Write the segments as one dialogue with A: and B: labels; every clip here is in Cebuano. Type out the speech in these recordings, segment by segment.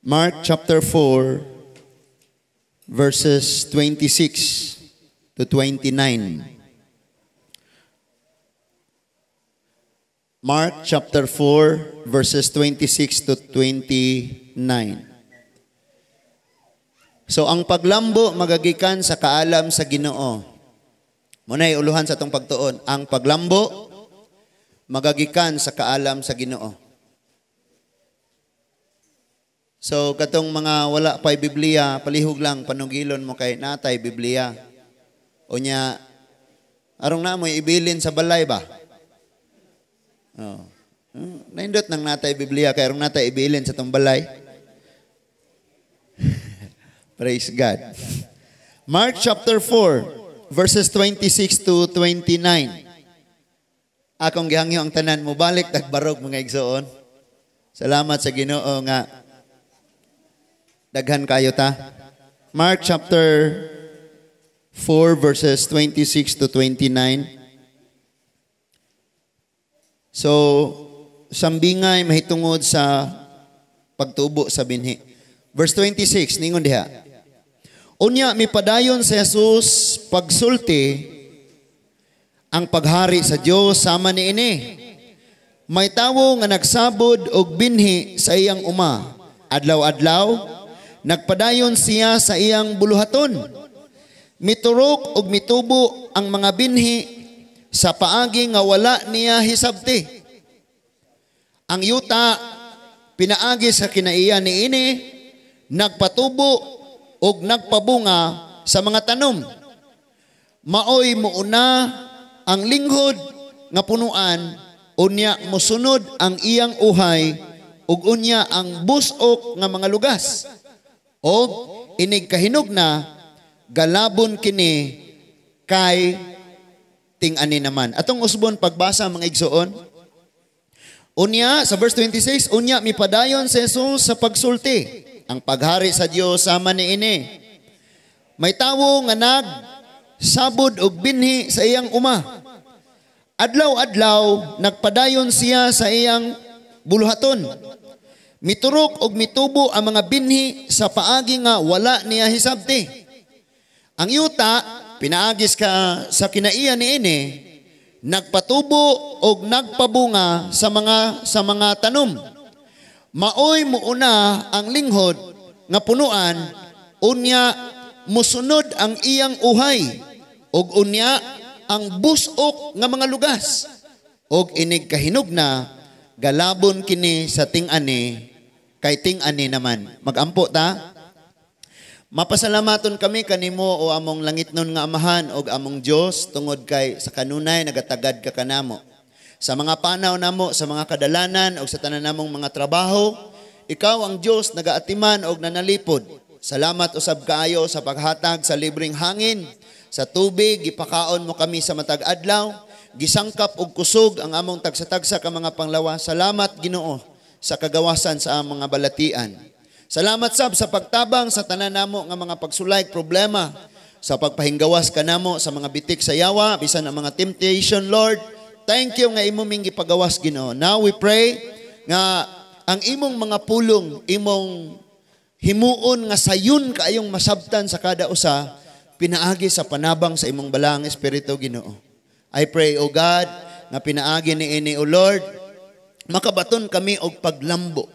A: Mark chapter 4, verses 26 to 29. Mark chapter 4, verses 26 to 29. So ang paglambo magagikan sa kaalam sa Ginoo. Muna'y uluhan sa atong pagtuon. Ang paglambo magagikan sa kaalam sa Ginoo. So katong mga wala pa'y Biblia, palihog lang panugilon mo kay natay Biblia. Unya arong na mo ibilin sa balay ba? Oh. Naindot nang natay Biblia kay arong natay ibilin sa tong balay. Praise God. Mark chapter 4 verses 26 to 29. Akong gihangyo ang tanan mo balik tagbarog, mga igsoon. Salamat sa Ginoo nga daghan kayo ta. Mark chapter 4 verses 26 to 29. So, sambingay mahitungod sa pagtubo sa binhi. Verse 26, ningon diha. Unya mipadayon si Jesus pagsulti, "Ang paghari sa Dios sama niini. May tawo nga nagsabod og binhi sa iyang uma. Adlaw-adlaw nagpadayon siya sa iyang buluhaton. Miturok og mitubo ang mga binhi sa paagi nga wala niya hisabti. Ang yuta pinaagi sa kinaiya niini nagpatubo og nagpabunga sa mga tanom. Maoy muuna ang linghod nga punuan, unya mosunod ang iyang uhay ug unya ang busok nga mga lugas. Og inig kahinog na, galabon kini kay ting-ani naman." Atong usbon pagbasa, mga igsoon. Unya sa verse 26, unya mipadayon si Jesus sa pagsulti, "Ang paghari sa Dios sama niini. May tawo nga nag sabod og binhi sa iyang uma. Adlaw-adlaw nagpadayon siya sa iyang buluhaton. Miturok og mitubo ang mga binhi sa paagi nga wala niya hisabti. Ang yuta pinaagis ka sa kinaiya niini nagpatubo og nagpabunga sa mga tanom. Maoy muuna ang linghod nga punuan, unya musunod ang iyang uhay ug unya ang busok nga mga lugas. Og inig kahinog na, galabon kini sa ting-ani kay ting-ani naman." Magampo ta. Mapasalamaton kami kanimo, o among langitnon nga Amahan og among Dios, tungod kay sa kanunay nagatagad ka kanamo. Sa mga panaw namo, sa mga kadalanan og sa tanan namong mga trabaho, ikaw ang Dios nagaatiman og nanalipod. Salamat usab kaayo sa paghatag sa libreng hangin, sa tubig, gipakaon mo kami sa matag adlaw, gisangkap og kusog ang among tagsa-tagsa ka mga panglawas. Salamat, Ginoo, sa kagawasan sa among mga balatian. Salamat sab sa pagtabang sa tanan namo nga mga pagsulay, problema, sa pagpahinggawas kanamo sa mga bitik sa yawa, bisan ang mga temptation, Lord. Thank you nga imo ming gipagawas, Ginoo. Now we pray nga ang imong mga pulong, imong himuon nga sayon kaayong masabtan sa kada usa pinaagi sa panabang sa imong balaang Espiritu, Ginoo. I pray, O God, nga pinaagi niini, O Lord, makabaton kami og paglambo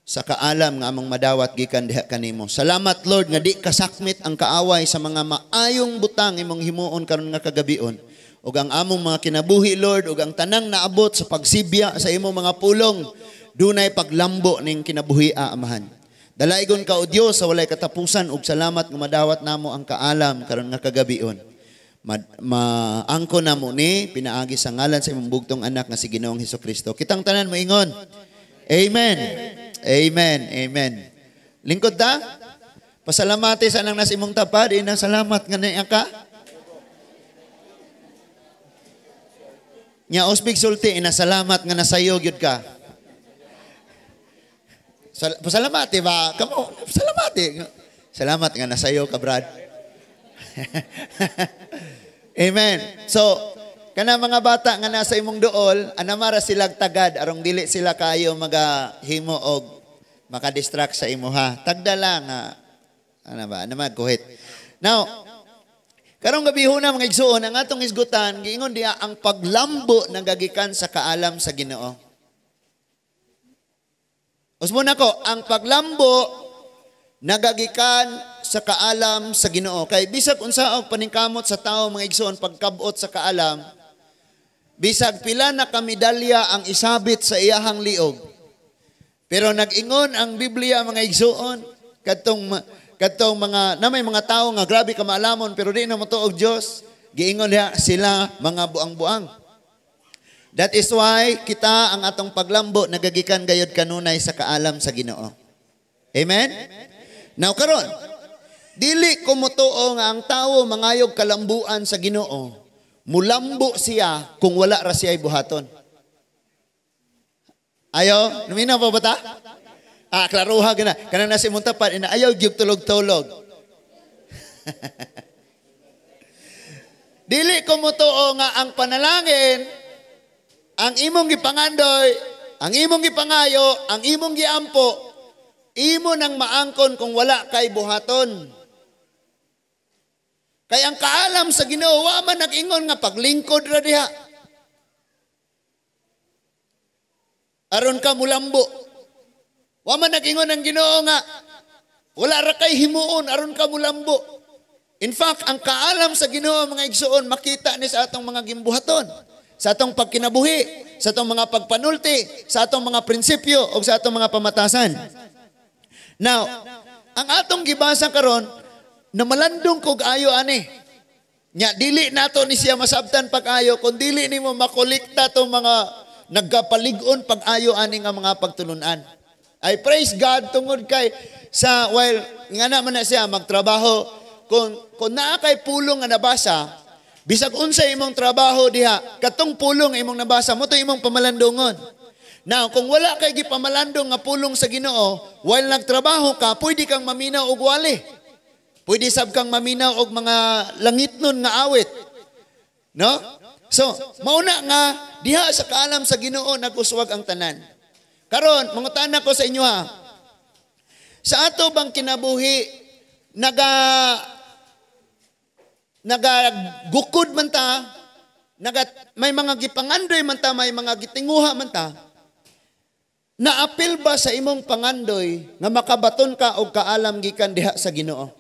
A: sa kaalam nga among madawat gikan diha kanimo. Salamat, Lord, nga di kasakmit ang kaaway sa mga maayong butang imong himuon karon nga kagabion. Ug ang among mga kinabuhi, Lord, ug ang tanang naabot sa pagsibya sa imong mga pulong, dunay paglambo ning kinabuhi, Amahan. Dalaygon ka, O Dios, sa walay katapusan ug salamat nga madawat namo ang kaalam karon nga kagabion. Maangko namo ni pinaagi sa ngalan sa imong bugtong anak nga si Ginoong Hesukristo. Kitang tanan moingon, "Amen." Amen. Amen. Lingkod ta? Pasalamati sa nang nasa imong tapad, ina salamat nga niya ka. Nya osbig sulti, ina salamat nga nasayo gyud ka. Pasalamati ba? Kamo, pasalamati. Salamat nga nasayo ka, Brad. Amen. So, kana mga bata nga nasa imong duol, anamara silag tagad arong dili sila kayo magahimo og Maka-distract sa imo ha. Tagda lang ha. Ano ba? Ano magkuhit. Now, karong gabi na, mga igsuon, ang atong isgutan, giingon diya ang paglambo nagagikan sa kaalam sa Ginoo. Usbon ako, ang paglambo nagagikan sa kaalam sa Ginoo. Kay bisag unsa og paningkamot sa tao, mga igsuon, pagkabot sa kaalam, bisag pila na ka medalya ang isabit sa iyahang liog. Pero nag-ingon ang Biblia, mga igsuon, kadtong kadtong mga na may mga tawo nga grabe ka maalamon pero di na motuo og Dios, giingon diha sila mga buang-buang. That is why kita, ang atong paglambo nagagikan gayod kanunay sa kaalam sa Ginoo. Amen? Now karon, dili ko motuo nga ang tawo mangayog kalambuan sa Ginoo, mulambo siya kung wala ra siya buhaton. Ayo, naminaw pa ba ta? Ah, klaruha gana. Kanang nasa imong tapat, ina ayaw gyud tulog-tulog. Dili ko motuo nga ang panalangin, ang imong gipangandoy, ang imong gipangayo, ang imong giampo, imo nang maangkon kung wala kay buhaton. Kay ang kaalam sa Ginoo, wa man nag-ingon nga paglingkod ra diha aron ka mulambo. Wa man nag-ingon ang Ginoo nga wala ra kay himuon aron ka mulambo. In fact, ang kaalam sa Ginoo, mga igsuon, makita ni sa atong mga gimbuhaton, sa atong pagkinabuhi, sa atong mga pagpanulti, sa atong mga prinsipyo o sa atong mga pamatasan. Now, ang atong gibasa karon, namalandong kog ayo ani. Nya dili nato ni siya masabtan pag-ayo kung dili nimo makolekta tong mga nagkapalig-on pag-ayo ani nga mga pagtulunan. I praise God tungod kay sa while nga naman na siya magtrabaho, kung naa kay pulong nga nabasa, bisag unsa imong trabaho diha, katong pulong imong nabasa mo to imong pamalandungon. Now, kung wala kay gipamalandong nga pulong sa Ginoo, while nagtrabaho ka, pwede kang maminaw og wali. Pwede sab kang maminaw og mga langitnon nga awit. No? So, mauna nga diha sa kaalam sa Ginoo naguswag ang tanan. Karon, mangutana ko sa inyo ha. Sa ato bang kinabuhi nagagukod man ta, may mga gipangandoy man ta, may mga gitinguha man ta, naapil ba sa imong pangandoy nga makabaton ka og kaalam gikan diha sa Ginoo?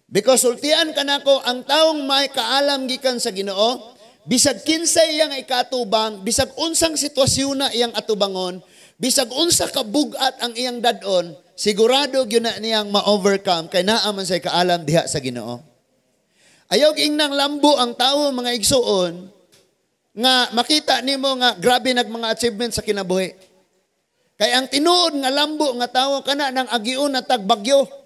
A: Because sultian ka nako, ang taong may kaalam gikan sa Ginoo, bisag kinsay iyang ikatubang, bisag unsang sitwasyon na iyang atubangon, bisag unsa ka bug-at ang iyang dadon, sigurado gyud na niyang ma-overcome kay naa man say kaalam diha sa Ginoo. Ayaw ingnang lambo ang tawo, mga igsuon, nga makita nimo nga grabe nag mga achievement sa kinabuhi. Kay ang tinuod nga lambo nga tawo kana nang agion na tagbagyo.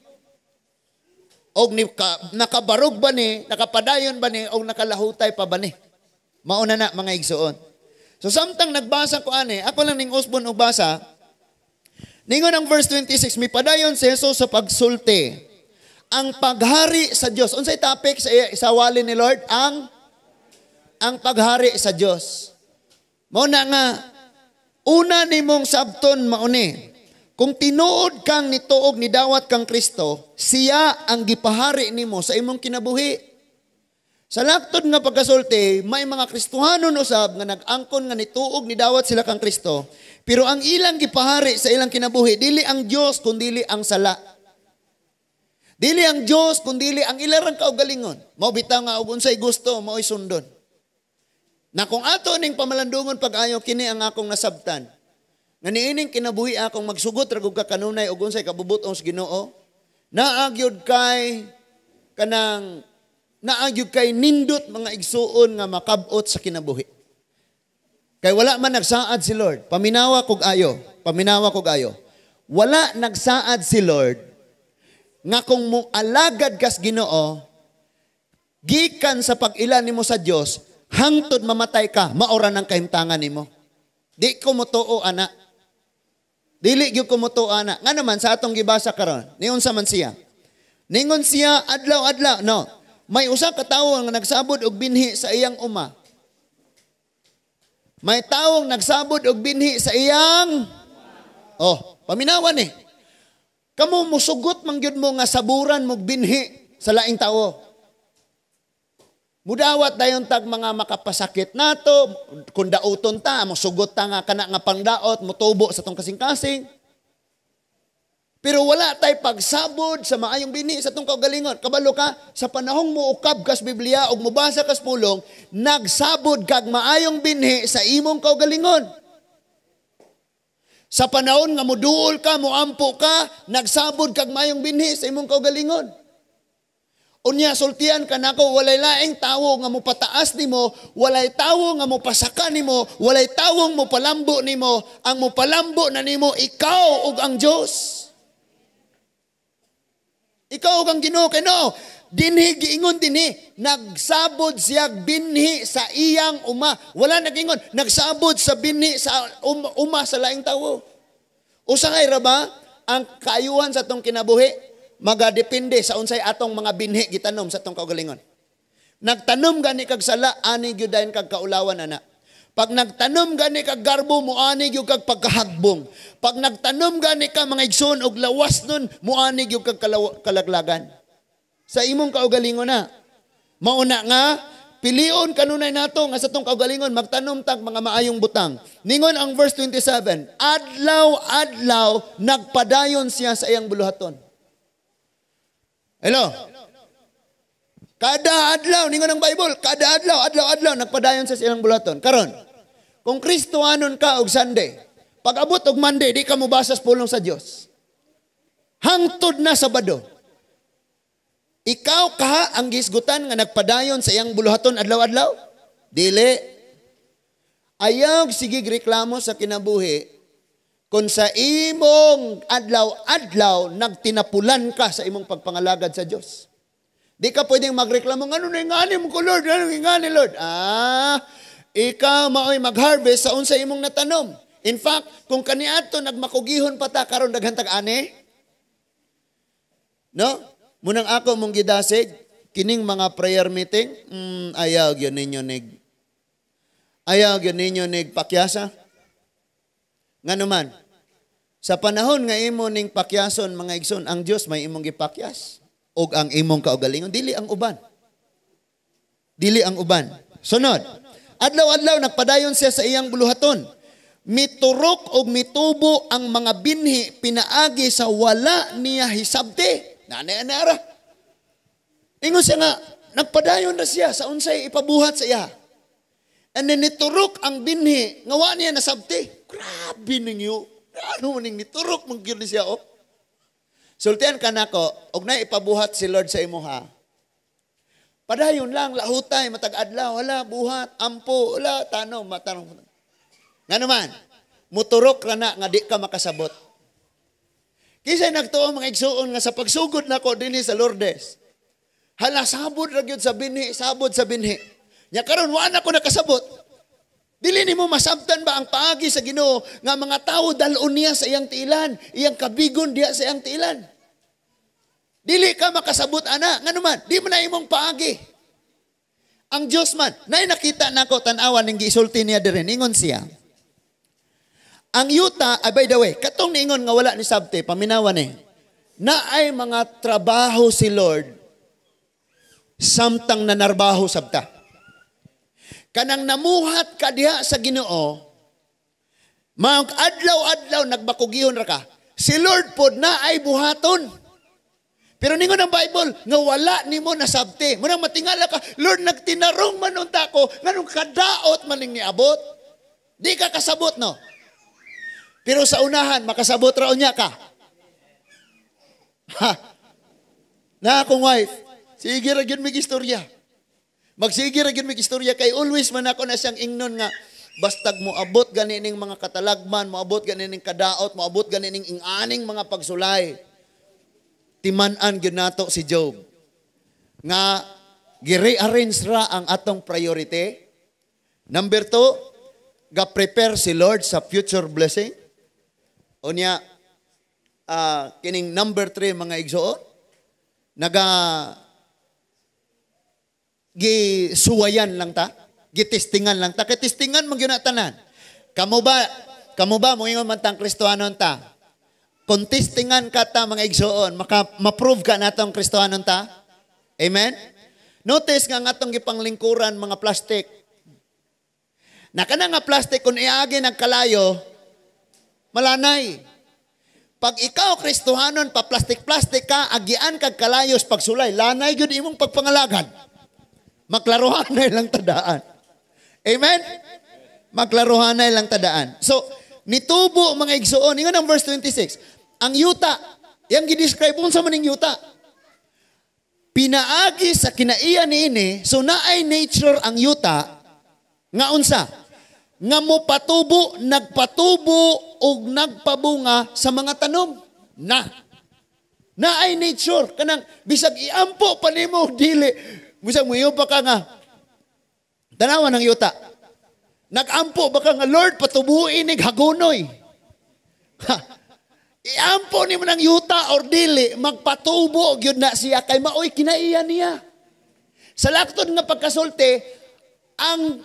A: Og ni, ka, nakabarog ba ni, nakapadayon ba ni, og nakalahutay pa ba ni? Mauna na, mga igsuon. So samtang nagbasa ko ani, ako lang ning usbon og basa. Ningon ang verse 26, mipadayon si Jesus sa pagsulti. Ang paghari sa Dios. Unsay topic sa wali ni Lord? Ang paghari sa Dios. Mao na nga una nimong sabton mauni. Kung tinuod kang nituog ni dawat kang Kristo, siya ang gipahari nimo sa imong kinabuhi. Sa laktod nga pagkasulti, may mga Kristohanon usab nga nag-angkon nga nituog ni dawat sila kang Kristo, pero ang ilang gipahari sa ilang kinabuhi, dili ang Dios kundili ang sala. Dili ang Dios kundili ang ilarang kaugalingon. Mao bitaw nga og unsay gusto mao'y sundon. Na kung ato ning pamalandungon pag-ayo, kini ang akong nasabtan. Nga niining kinabuhi akong magsugot ra gud ka kanunay og unsay kabubut-on sa Ginoo, naa gyud kay kanang naa gyud kay nindot, mga igsuon, nga makabot sa kinabuhi. Kay wala man nagsaad si Lord. Paminawa kog ayo, paminawa kog ayo. Wala nagsaad si Lord nga kung mo alagad kas Ginoo gikan sa pag-ila nimo sa Dios hangtod mamatay ka, maora ng kahimtangan nimo. Di ko motuo ana. Dili gyud ko motuo ana. Nga naman sa atong gibasa karon, niunsa man siya? Ningon siya adlaw-adlaw, no. May usa ka tawo nga nagsabod og binhi sa iyang uma. May tawong nagsabod og binhi sa iyang. Oh, paminawan eh. Kamo musugot man gyud mo nga saburan mog binhi sa laing tawo. Mudawat dayon tag mga makapasakit nato, kung dauton ta, musugot ta nga kana nga pangdaot, mutubo sa tong kasing-kasing. Pero wala tay pagsabod sa maayong binhi sa tong kaugalingon. Kabalo ka, sa panahong muukab kas Biblia ug mubasa kas pulong, nagsabod kag maayong binhi sa imong kaugalingon. Sa panahon nga muduol ka, muampo ka, nagsabod kag maayong binhi sa imong kaugalingon. Unya sultian ka nako, walay laing tawo nga mopataas nimo, walay tawo nga mopasaka nimo, walay tawong mopalambo nimo, ang mopalambo na nimo ikaw ug ang Dios. Ikaw ug ang Ginoo kay no. Dinhi giingon dinhi, nagsabod siya binhi sa iyang uma. Wala nagingon, nagsabod sa binhi sa uma sa laing tawo. Usahay ra ba ang kaayuhan sa atong kinabuhi magadepende sa unsay atong mga binhi gitanom sa atong kaugalingon. Nagtanom gani kag sala, ani gyud dayon kag kaulawan ana. Pag nagtanom gani kag garbo, muani gyud kag pagkahagbong. Pag nagtanom gani ka mga igsoon og lawas nun, muani gyud kag kalaglagan. Sa imong kaugalingon na. Mauna nga, pilion kanunay nato nga sa atong kaugalingon magtanom tag mga maayong butang. Ningon ang verse 27, adlaw-adlaw nagpadayon siya sa iyang buluhaton. Hello? Kada adlaw, ningon ang Bible, kada adlaw, adlaw-adlaw nagpadayon siya sa iyang buluhaton. Karon, kung Kristohanon ka og Sunday, pag abot og Monday, di ka mobasa sa pulong sa Dios. Hangtod na Sabado. Ikaw kaha ang gisgutan nga nagpadayon sa iyang buluhaton adlaw-adlaw? Dili. Ayaw sige reklamo sa kinabuhi kung sa imong adlaw-adlaw nagtinapulan ka sa imong pagpangalagad sa Dios. Di ka pwedeng magreklamo, ano na ingani mo ko, Lord? Ano ingani, Lord? Ah, ikaw mao'y mag-harvest sa unsa imong natanom. In fact, kung kaniadto nagmakugihon pa ta karon daghan tag ani. No? Munang ako mong gidasig, kining mga prayer meeting, ayaw gyud ninyo nig. Ayaw gyud ninyo nig pakyasa. Ngano man, sa panahon nga imo ning pakyason mga igsoon, ang Dios may imong gipakyas og ang imong kaugalingon, dili ang uban. Dili ang uban. Sunod, adlaw-adlaw nagpadayon siya sa iyang buluhaton. Miturok og mitubo ang mga binhi pinaagi sa wala niya hisabti. Nanay-anara. Ingon siya nga, nagpadayon na siya sa unsay ipabuhat sa iya. And then niturok ang binhi, nga wa niya nasabti. Grabe ninyo. Ano ning niturok man gyud siya oh. Sultian ka nako, og na ipabuhat si Lord sa imuha. Padayon lang, lahutay, matag adlaw, wala, buhat, ampo, wala, tanom, matanong. Nga naman, muturok ra na nga di ka makasabot. Kisay nagtuo mga igsuon nga sa pagsugod nako dinhi sa Lourdes. Hala, sabod ra gyud sa binhi, sabod sa binhi. Nya karon wa na ko nakasabot. Dili nimo masabtan ba ang paagi sa Ginoo nga mga tawo dal-on niya sa iyang tiilan, iyang kabigon diha sa iyang tiilan. Dili ka makasabot ana, ngano man, di man na imong paagi. Ang Dios man, nay nakita nako tan-awan ning gisulti niya diri, ningon siya. Ang yuta, by the way, katong niingon nga wala ni sabte, paminawan eh. Naay mga trabaho si Lord samtang nanarbaho sabta. Kanang namuhat ka diha sa Ginoo, maong adlaw-adlaw nagbakugihon ra ka. Si Lord pod na ay buhaton. Pero ningon ang Bible nga wala nimo nasabte. Munang matingala ka, Lord, nagtinarong man unta ko, nganong kadaot man ning niabot. Di ka kasabot, no? Pero sa unahan, makasabot ra unya ka. Ha. Na akong wife, sige ra gyud mig istorya. Magsige ra gyud mig istorya kay always man ako na siyang ingnon nga bastag moabot gani ning mga katalagman, moabot gani ning kadaot, moabot gani ning inganing mga pagsulay. Timan-an gyud nato si Job nga gi-rearrange ra ang atong priority. Number 2, ga-prepare si Lord sa future blessing. Unya, kining number 3 mga igsoon, naga gisuwayan lang ta, gitestingan lang ta, kay testingan man gyud na tanan. Kamo ba Kamo ba moingon man tang Kristohanon ta? Contestingan ka ta, mga igsoon, maka ma-prove ka natong Kristohanon ta? Amen? Notice nga ang atong gipanglingkuran mga plastic. Na kana nga plastic, kung iagi nagkalayo, malanay. Pag ikaw Kristohanon, pa plastic-plastic ka, agian kag kalayos pagsulay, lanay gyud imong pagpangalagad. Maklaruhanay lang tadaan. Amen? Maklaruhanay lang tadaan. So, nitubo, mga igsoon, ingon ang verse 26, ang yuta, yang gi-describe, unsa man ning yuta? Pinaagi sa kinaiya niini, so naay nature ang yuta, nga unsa? Nga mo patubo, nagpatubo og nagpabunga sa mga tanom. Na. Naay nature kanang bisag iampo pa nimo dili. Bisag moingon pa ka nga tanawan ng yuta. Nagampo ba ka nga, "Lord, patubuin nig hagunoy"? Ha. Iampo nimo ng yuta or dili, magpatubo gyud na siya kay maoy kinaiya niya. Sa laktod nga pagkasulti, ang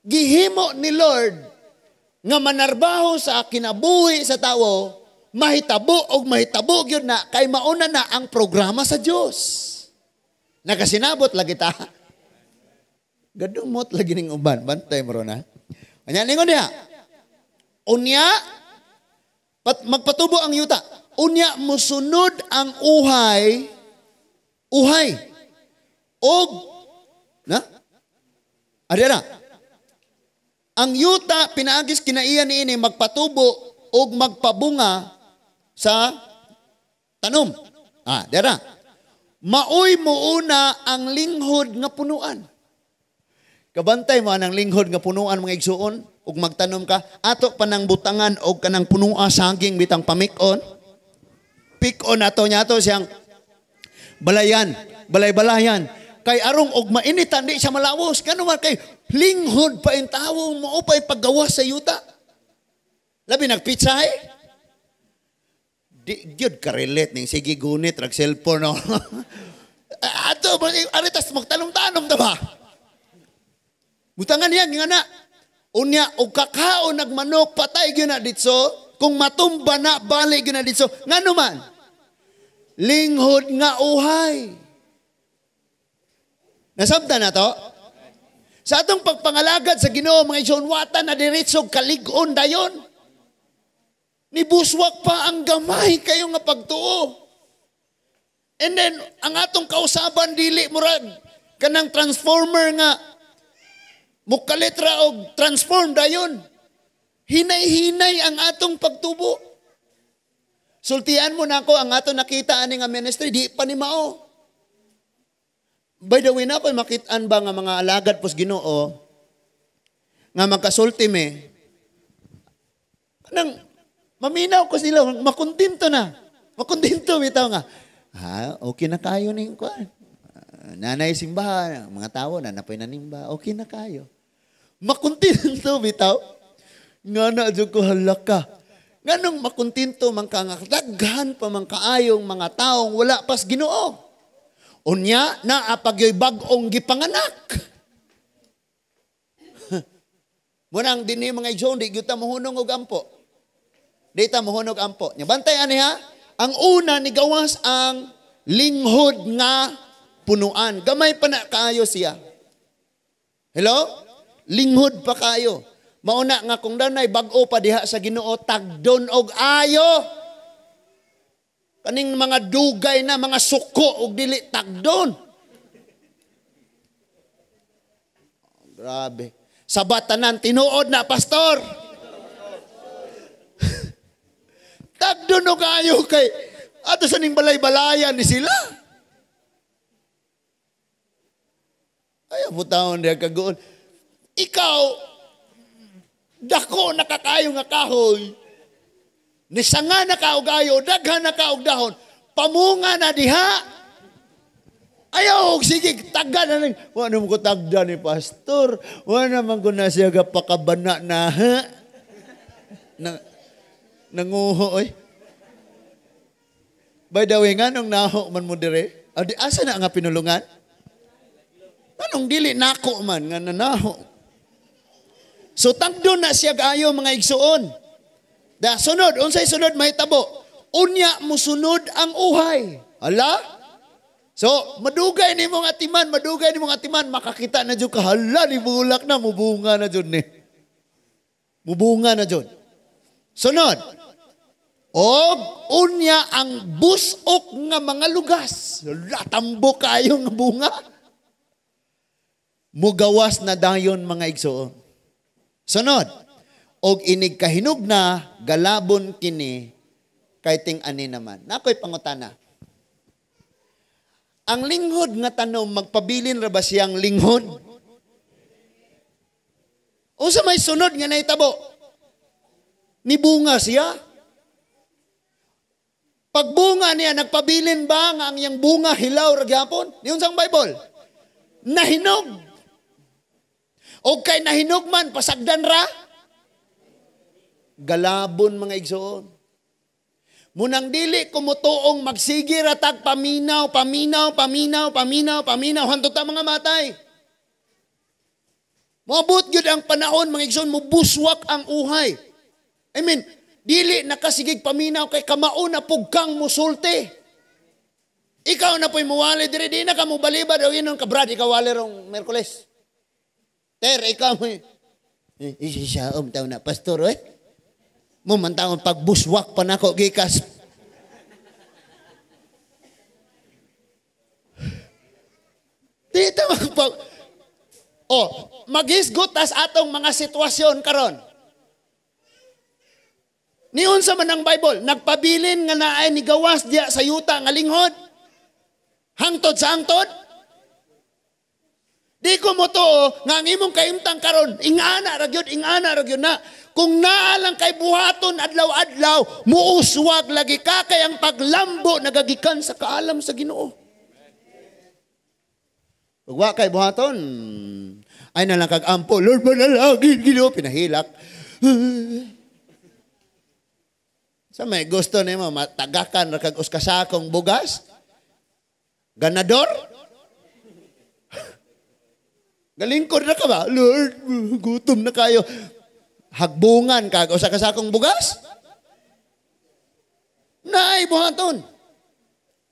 A: gihimo ni Lord nga manarbaho sa kinabuhi sa tawo, mahitabo og mahitabo gyud na kay mauna na ang programa sa Dios. Nakasinabot lagi ta. Gadumot lagi ning uban, bantay mo ron ha. Anya ningon diha. Unya pat, magpatubo ang yuta. Unya musunod ang uhay uhay og na Ari na. Ang yuta pinaagis kinaiya niini magpatubo og magpabunga sa tanom. Ah, dira. Maoy muuna ang linghod nga punuan. Kabantay mo ang linghod nga punuan, mga igsuon, ug magtanom ka ato pa nang butangan og kanang punua saging bitang pamik-on. Pik-on ato niya ato siyang balayan, balay-balayan. Kay arong og mainitan di siya malawos. Kano man kay linghod pa in tawo mo pa paggawas sa yuta. Labi nagpitsahay. Di gyud ka-relate ning sige gunit rag cellphone, no. Ato aritas magtanom-tanom ta ba? Butangan niya nga na. Unya og kakao nagmanok, patay gyud na ditso. Kung matumba na, balik gyud na ditso. Ngano man? Linghod nga uhay. Nasabta na to? Sa atong pagpangalagad sa Ginoo, mga igsoon, wata na diretso kalig-on dayon. Nibuswak pa ang gamay kayo nga pagtuo. And then, ang atong kausaban dili murag kanang transformer nga mukalit ra og transform dayon. Hinay-hinay ang atong pagtubo. Sultian mo na ako, ang atong nakita ani nga ministry, di pa ni mao. By the way, na ako makitaan ba nga mga alagad pos Ginoo nga magkasulti me, kanang maminaw ko sila, makontento na. Makontento bitaw nga. Ha, okay na kayo ning kuan. Nanay simbahan, mga tao na napoy nanimba, okay na kayo. Makontento bitaw. Nga na jud ko, halaka. Nganong makontento man ka nga daghan pa man kaayong mga taong wala pas Ginoo? Unya, naa pagyoy bag-ong gipanganak. Munang dinhi, mga igsoon, di gyud ta mohunong og ampo. Di ta mohunog ampo. Nya bantay ani ha. Ang una ni gawas ang linghod nga punuan. Gamay pa na kaayo siya. Hello? Linghod pa kayo. Mauna nga kung danay bag-o pa diha sa Ginoo, tagdon og ayo. Kaning mga dugay na mga suko og dili tagdon. Grabe. Sabat tanan, tinuod na, pastor. Tagdon og ayo kay ato sa ning balay-balayan ni sila. Ay, butaon diha kaguon. Ikaw, dako nakakayo nga kahoy. Nisanga na ka og ayo, daghan na ka og dahon, pamunga na diha. Ayaw, sige, tagda na ning. Wa naman ko tagda ni pastor. Wa naman ko na siya gapakabana na. Ha? Na, nanguho, oy. By the way, nganong naho man mo dire? Adi, asa na nga pinulungan? Anong dili nako man nga nanaho? So tagdo na siya ayo, mga igsuon. Da sunod, unsay sunod mahitabo? Unya musunod ang uhay. Hala? So, madugay nimo nga atiman, madugay nimo nga atiman, makakita na jud ka, hala, nibulak na, mubunga na jud ni. Mubunga na jud. Sunod, og unya ang busok nga mga lugas. Hala, tambo kayo nga bunga. Mugawas na dayon mga igsoon. Sunod, og inig kahinog na, galabon kini, kay ting-ani naman. Nakoy pangutana. Ang linghod nga tanom, magpabilin ra ba siyang linghod? Unsa may sunod nga nahitabo? Nibunga siya. Pagbunga niya, nagpabilin ba nga ang iyang bunga hilaw ra gyapon? Niyon sang Bible. Nahinog. O kay nahinog man, pasagdan ra? Galabon mga igsoon. Munang dili kumutuong magsige ratag paminaw, paminaw, paminaw, paminaw, paminaw, hantod ta mga matay. Moabot gyud ang panahon mga igsoon, mubuswak ang uhay. I mean, dili nakasigig paminaw kay kamao na pugkang musulti. Ikaw na po'y muwali diri, di na ka mubalibad o inon ka, Brad, ikaw wali rong Merkules. Ter, ikaw mo. Siya, taon na, pastor, eh. Mo man taon pagbuswak pa nako gikas. Dito magpag oh, maghisgot tas atong mga sitwasyon karon. Niunsa man ang Bible, nagpabilin nga naay ni gawas diya sa yuta nga linghod. Hangtod sa hangtod. Di ko mo to nga ang imong kaimtang karon, ingana ra gyud, ingana ra gyud na. Kung naa lang kay buhaton adlaw-adlaw, muuswag lagi ka kay ang paglambo nagagikan sa kaalam sa Ginoo. Ug wa kay buhaton, ay na lang kag ampo, Lord manalangin Ginoo, pinahilak. Sa may gusto nimo matagakan ra kag usa ka sakong bugas? Ganador? Galingkod na ka ba? Lord, gutom na kayo. Hagbungan kag usa ka sakong bugas? Naay buhaton.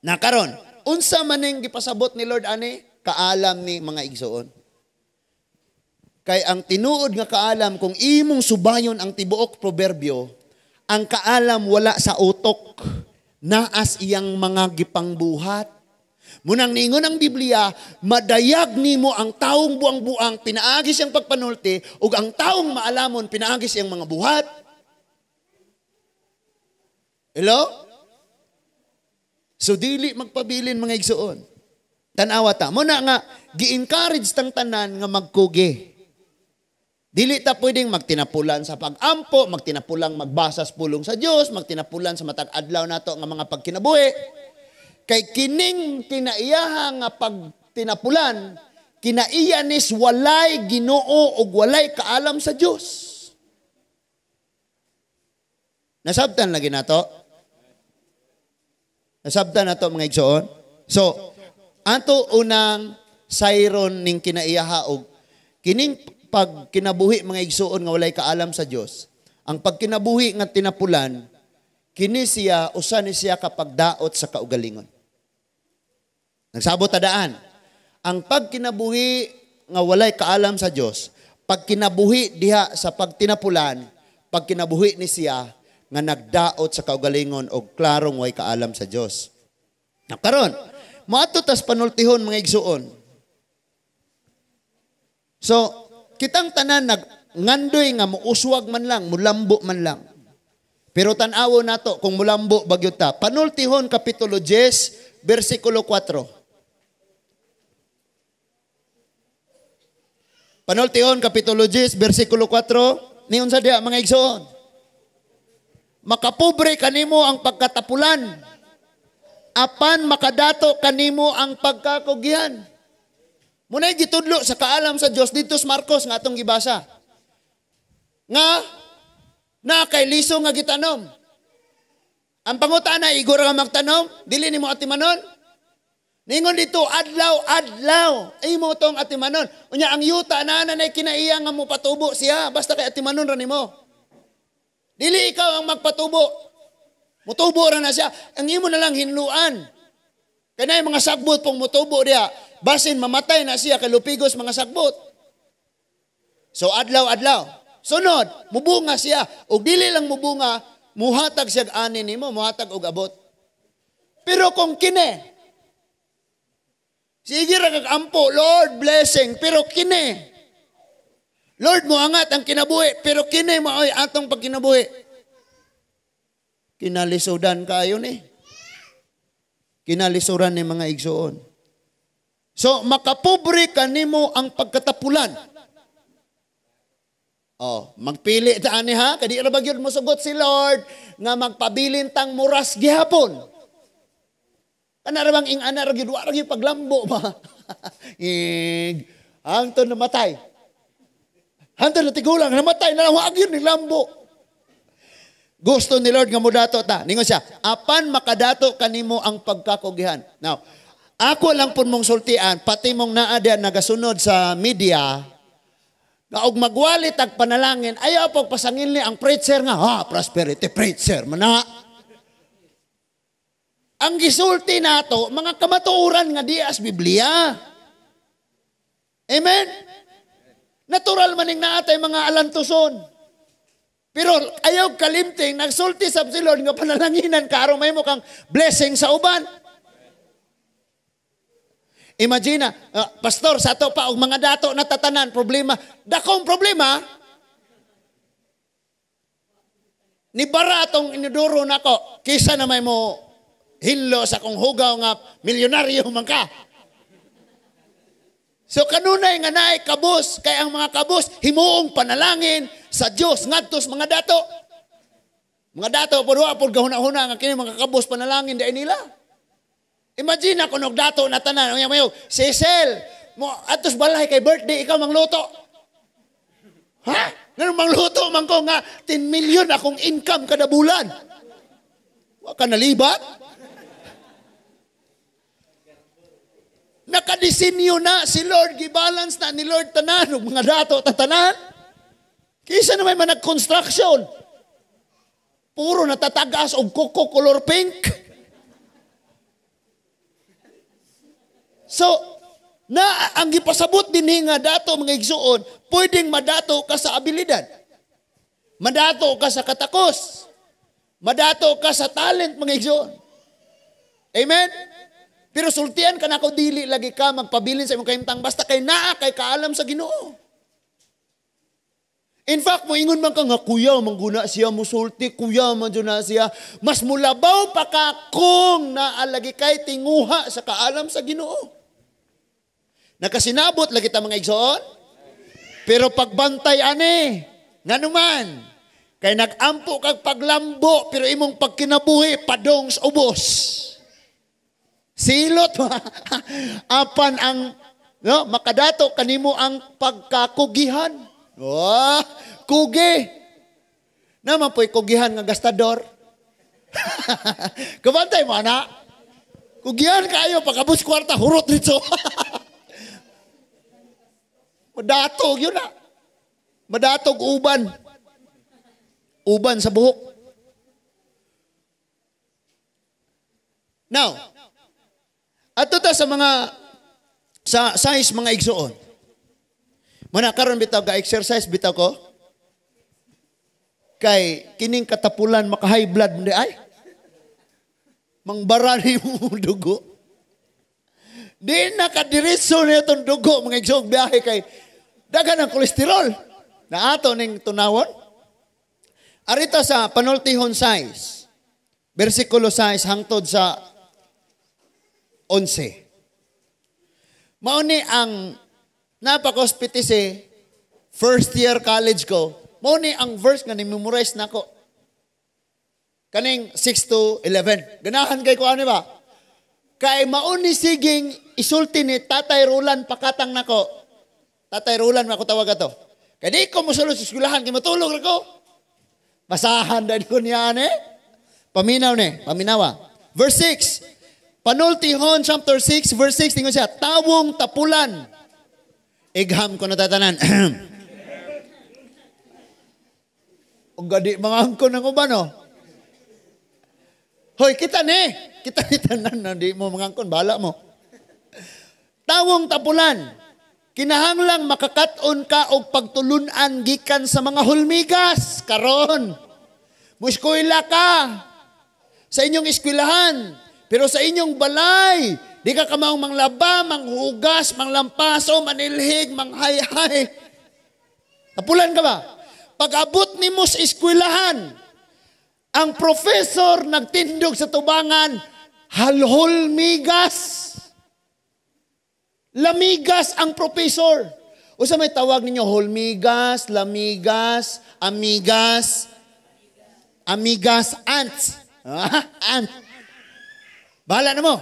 A: Na karon, unsa man ning gipasabot ni Lord ani? Kaalam ni mga igsoon. Kay ang tinuod nga kaalam, kung imong subayon ang tibuok proberbyo, ang kaalam wala sa utok, naas iyang mga gipangbuhat. Munang ningon ang Biblia, madayag nimo ang taong buang-buang pinaagi siyang pagpanulti ug ang taong maalamon pinaagi siyang mga buhat. Hello? So dili magpabilin mga igsoon. Tan-awa ta. Muna nga gi-encourage tang tanan nga magkugi. Dili ta pwedeng magtinapulan sa pag-ampo, magtinapulang magbasa sa pulong sa Dios, magtinapulan sa matag adlaw nato nga mga pagkinabuhi. Kay kining kinaiyaha nga pagtinapulan, kinaiya nis walay Ginoo ug walay kaalam sa Dios. Nasabtan lagi nato? Nasabtan nato mga igsoon? So, ato unang sayron ning kinaiyaha og kining pagkinabuhi mga igsoon nga walay kaalam sa Dios. Ang pagkinabuhi nga tinapulan, kini siya usa ni siya kapag daot sa kaugalingon. Nagsabot tadaan. Ang pagkinabuhi nga walay kaalam sa Dios, pagkinabuhi diha sa pagtinapulan, pagkinabuhi ni siya nga nagdaot sa kaugalingon og klarong way kaalam sa Dios. Na karon, moadto tas panultihon mga igsuon. So, kitang tanan nagngandoy nga muuswag man lang, mulambo man lang. Pero tan-awo nato kung mulambo bagyod ta. Panultihon kapitulo 10, bersikulo 4. Panultihon kapitulo 10, bersikulo 4, niyon sa diha mga igsoon. Makapobre kanimo ang pagkatapulan, apan makadato kanimo ang pagkakugihan. Muna'y gitudlo sa kaalam sa Dios dito sa Marcos nga atong gibasa. Nga na kay liso nga gitanom. Ang pangutana, igor nga magtanom, dili nimo atimanon. Ningon dito, adlaw, adlaw, imo tong atimanon. Unya ang yuta na nanay kinaiya nga mo patubo siya, basta kay atimanon ra nimo. Dili ikaw ang magpatubo. Mutubo ra na siya. Ang imo na lang hinluan. Kanay mga sagbot pong mutubo diha. Basin mamatay na siya kay lupigos mga sagbot. So adlaw-adlaw. Sunod, mubunga siya. Og dili lang mubunga, muhatag siya ani nimo, muhatag og abot. Pero kung kini, sige ra kag ampo, Lord blessing, pero kini, Lord moangat ang kinabuhi, pero kini maoy atong pagkinabuhi. Kinalisudan kayo ni. Kinalisuran ni mga igsuon. So makapobre kanimo ang pagkatapulan. Oh, magpili ta ani ha, kadi ra ba gyud mosugot si Lord nga magpabilin tang muras gihapon. Kana ra bang ing ana ra gyud, wa ra gyud paglambo ba. Ig hangtod namatay. Hangtod natigulang namatay na lang wa gyud ni lambo. Gusto ni Lord nga modato ta. Ningon siya, apan makadato kanimo ang pagkakugihan. Now, ako lang pud mong sultian, pati mong naa diyan nagasunod sa media, nga og magwali tag panalangin, ayaw pag pasangil ni ang preacher nga, ha, prosperity preacher, mana. Ang gisulti nato, mga kamatuoran nga dias Biblia. Amen? Natural maning naatay mga alantuson. Pero ayaw kalimting, nagsulti sa si Lord nga panalanginan ka, aron may mo kang blessing sa uban. Imagine, pastor, sa ato pa, og mga dato na tatanan, problema. Dakong problema, ni bara atong iniduro nako, kisa na may mo hinlo sa kong hugaw nga milyonaryo man ka. So kanunay nga naay kabus, kay ang mga kabus, himuong panalangin sa Dios ngadto sa mga dato. Mga dato, pud wa pud gahuna-huna nga kini mga kabus panalangin dai nila. Imagine ako og dato na tanan, unya mayo, Cecil, mo atos balay kay birthday ikaw mangluto. Ha? Nganong mangluto man ko nga 10 million akong income kada bulan. Wa ka nalibat? Nakadisenyo na si Lord, gibalance na ni Lord tanan og mga dato tatanan. Kaysa na may manag-construction. Puro natatagas og kuko color pink. So, na ang gipasabot dinhi nga dato mga igsuon, pwedeng madato ka sa abilidad. Madato ka sa katakos. Madato ka sa talent mga igsuon. Amen? Pero sultian ka na ako, dili lagi ka magpabilin sa imong kahimtang basta kay naa kay kaalam sa Ginoo. In fact, moingon man ka nga kuya mangguna siya musulti, kuya man jud na siya, mas mulabaw pa ka kung naalagi kay tinguha sa kaalam sa Ginoo. Nakasinabot lagi ta mga igsoon. Pero pagbantay ani, nganuman, kay nagampo kag paglambo pero imong pagkinabuhi padong sa ubos. Silot apan ang no, makadato kanimo ang pagkakugihan. Wah, kugi. Naman po'y kugihan nga gastador. Kabantay mo, ana. Kugihan kayo, pagkabos kwarta, hurot dito. Madatog yun na. Madatog uban. Uban sa buhok. Now, ato ta sa mga sa size mga igsuon. Mana karon bitaw ga exercise bitaw ko. Kay kining katapulan maka high blood mo di ay. Mangbara ni mo dugo. Di na kadiretso niya itong dugo mga igsuon biyahe kay daghan ang kolesterol. Na ato ning tunawon. Arita sa panultihon size. Bersikulo 6 hangtod sa 11. Mao ni ang napaka-hospitise, first year college ko, mao ni ang verse nga ni-memorize nako. Kaning 6 to 11. Ganahan kay ko ano ba? Kay mao ni siging isulti ni Tatay Roland pakatang nako. Tatay Roland ako tawag ato. Kay di ko mosulod sa eskwelahan kay matulog ra ko. Basahan dahil ko niya ane. Paminaw ni, paminawa. Verse 6. Panultihon chapter 6 verse 6 tingon siya, tawong tapulan. Igham ko natatanan. Og gadi mga angkon ang uban, no? Hoy, kita ni. Kita ni tanan na di mo mga angkon, bahala mo. Tawong tapulan, kinahanglang makakat-on ka og pagtulunan gikan sa mga hulmigas karon. Mueskwela ka sa inyong eskwelahan, pero sa inyong balay, di ka kamaong manglaba, manghugas, manglampaso, manilhig, manghayhay. Tapulan ka ba? Pag-abot nimo sa eskwelahan, ang professor nagtindog sa tubangan, halhol migas. Lamigas ang professor. Usa may tawag ninyo, holmigas, lamigas, amigas, amigas, ants. Ah, ant. Bahala na mo.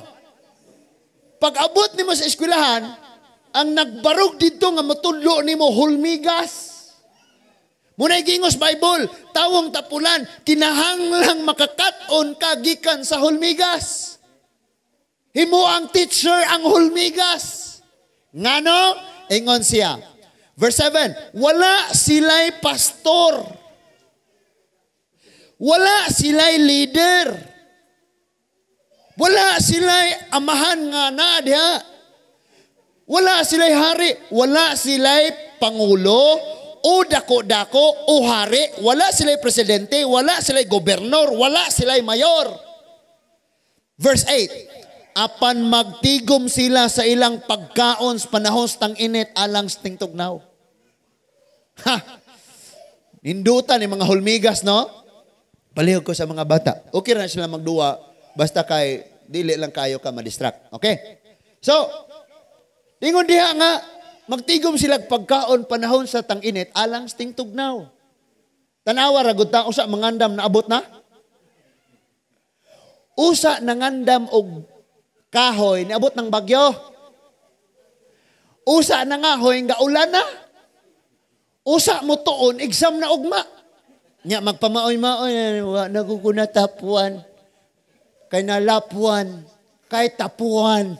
A: Pag abot nimo sa eskwelahan, ang nagbarog dito nga matudlo nimo hulmigas. Muna'y gingos Bible, tawong tapulan, kinahanglang makakat-on ka gikan sa hulmigas. Himo ang teacher ang hulmigas. Ngano? Ingon siya. Verse 7, wala sila'y pastor. Wala sila'y leader. Wala sila'y amahan nga naa diha. Wala sila'y hari. Wala sila'y pangulo o dako-dako o hari. Wala sila'y presidente. Wala sila'y gobernador. Wala sila'y mayor. Verse 8, apan magtigom sila sa ilang pagkaon sa panahon sa tang-init alang sa tingtugnaw. Ha! Nindutan ni mga hulmigas, no? Palihog ko sa mga bata. Okay ra sila magduwa, basta kay dili lang kayo ka ma-distract. Okay? So, ingon diha nga, magtigom sila pagkaon panahon sa tang-init alang sa tingtugnaw. Tanawa ra gud ta usa mangandam na abot na. Usa nangandam og kahoy niabot ng bagyo. Usa nangahoy nga ulan na. Usa mo tuon exam na ugma. Nya magpamaoy-maoy wa na ko natapuan. Kay nalapuan, kay tapuan.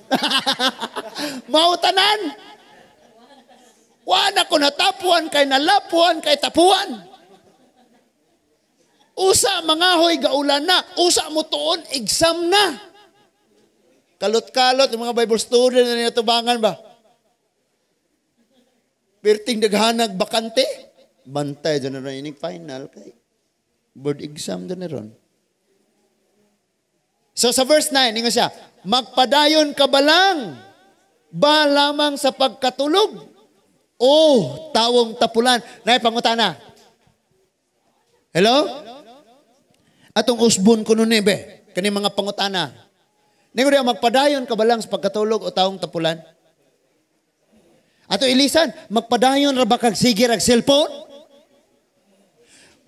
A: Mao tanan. Wa na ko natapuan kay nalapuan kay tapuan. Usa mangahoy gaulan na, usa mo tuon exam na. Kalot-kalot yung mga Bible student na ninatubangan ba? Perting daghanag bakante. Bantay dyan na ron ining final kay board exam dyan na ron. So sa verse 9, ingon siya, magpadayon ka ba lang ba lamang sa pagkatulog? O tawong tapulan. Nay, pangutana. Hello? Atong usbon ko nun eh, be. Kani mga pangutana. Ningon diya, magpadayon ka ba lang sa pagkatulog o tawong tapulan? Ato ilisan, magpadayon ra ba kag sige rag cellphone?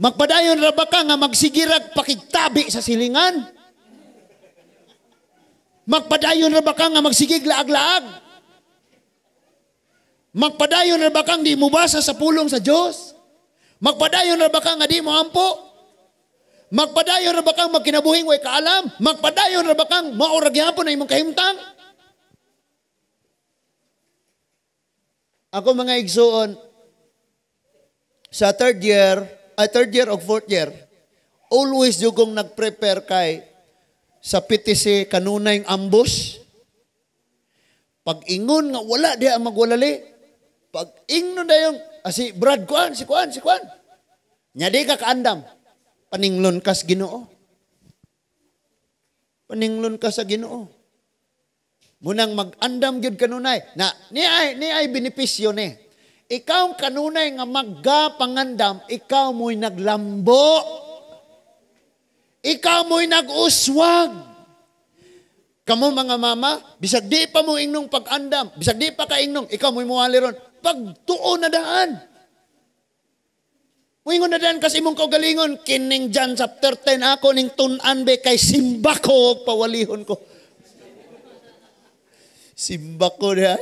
A: Magpadayon ra ba ka nga magsigirag pakigtabi sa silingan? Magpadayon ra ba ka nga magsigig laag-laag? Magpadayon ra ba kang di mo basa sa pulong sa Dios? Magpadayon ra ba ka nga di mo ampo? Magpadayon ra ba kang magkinabuhing way kaalam? Magpadayon ra ba kang mao ra gyapon na imong kahimtang? Ako mga igsuon, sa third year o fourth year, always jud kong nag-prepare kay sa PTC kanunay ambush. Pag ingon nga wala diha ang magwalali. Pag ingnon dayong si Brad kuan, si kuan, si kuan. Nya di ka kaandam. Paninglon ka sa Ginoo. Paninglon ka sa Ginoo. Munang mag-andam gyud kanunay. Na ni ay benepisyo ni. Ikaw kanunay nga magapangandam, ikaw mo'y naglambo. Ikaw mo'y nag-uswag. Kamo mga mama, bisag di pa mo ingnong pag-andam, bisag di pa ka ingnong, ikaw mo'y muwali ron. Pagtuo na daan. Muingon na daan kasi imong kaugalingon, kining John chapter 10 ako ning tun-an be kay simba ko, pawalihon ko. Simba ko diha.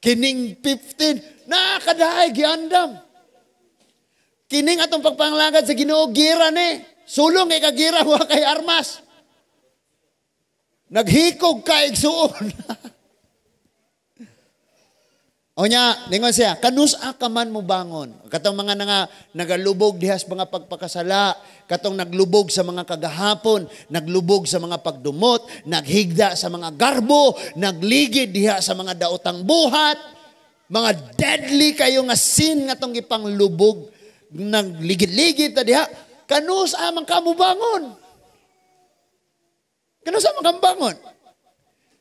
A: Kining 15, nakadaay giandam. Kining atong pagpanglagad sa Ginoo gira ni. Sulong kay kagira wa kay armas. Naghikog ka igsuon. O nya, ningon siya, kanus-a ka man mo bangon? Katong mga nga nagalubog diha sa mga pagpakasala, katong naglubog sa mga kagahapon, naglubog sa mga pagdumot, naghigda sa mga garbo, nagligid diha sa mga daotang buhat, mga deadly kayo nga sin nga tong gipanglubog, nagligid-ligid ta diha, kanus-a man ka mo bangon? Kanus-a man ka bangon?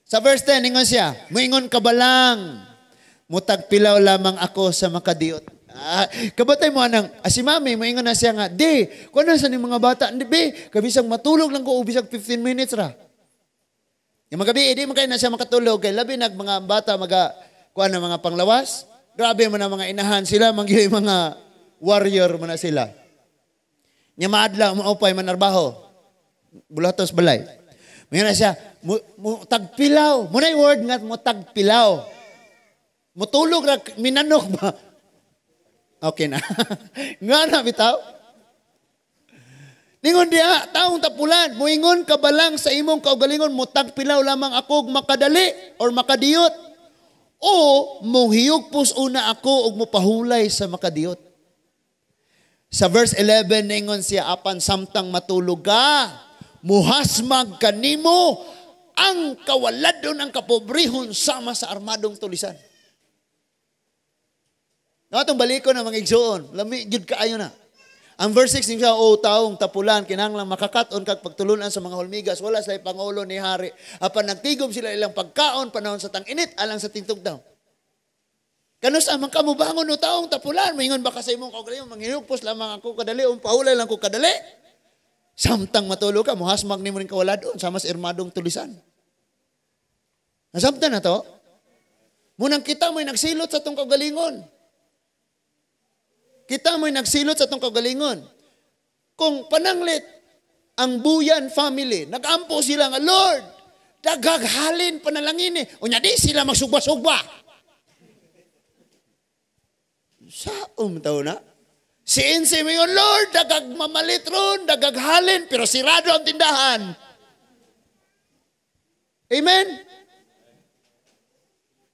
A: Sa verse 10, ningon siya, muingon ka balang, mutagpilaw lamang ako sa makadiot. Kabatay mo anang, si mami, moingon na siya nga, di, kuha na sa ni mga bata, di, be, kabisang matulog lang ko, ubisag 15 minutes ra. Yung magabi, di man kayo na siya makatulog, kay labi nag mga bata, maga, kuha na mga panglawas, grabe mo na mga inahan sila, mga warrior mo na sila. Nya maadlaw, maupay, manarbaho, bulatos balay. Moingon na siya, mutagpilaw, muna'y word nga, mutagpilaw. Mutulog ra, minanok ba? Okay na. Nga na, bitaw? Ningon diha, taong tapulan, muingon ka balang sa imong kaugalingon, mutagpilaw lamang ako og makadali or makadiyot. O muhiyugpos una ako og mupahulay sa makadiyot. Sa verse 11, ningon siya, apan samtang matulog ka, muhasmag kanimo ang kawaladon ang kapobrehon sama sa armadong tulisan. No, atong balikon ang mga igsoon, lami gyud kaayo na. Ang verse 6 siya, o taong tapulan, kinahanglan makakat-on kag pagtulunan sa mga hulmigas, wala sila pangulo ni hari. Apan nagtigom sila ilang pagkaon panahon sa tang-init alang sa tingtugdaw. Kanus-a man ka mobangon o taong tapulan, moingon ba ka sa imong kaugalingon, manghihugpos lamang ako kadali, o pahulay lang ko kadali. Samtang matulog ka, muhasmag nimo ning kawaladon sama sa irmadong tulisan. Nasabtan na to? Munang kita mo'y nagsilot sa tong kaugalingon. Kita mo'y nagsilot sa itong kaugalingon. Kung pananglit, ang Buyan family, nag-ampo sila nga, Lord, dagaghalin panalangin eh. Unya di sila magsugba-sugba. Saom tao na? Si Insi mo yun, Lord, dagagmamalit ron, dagaghalin, pero sirado ang tindahan. Amen?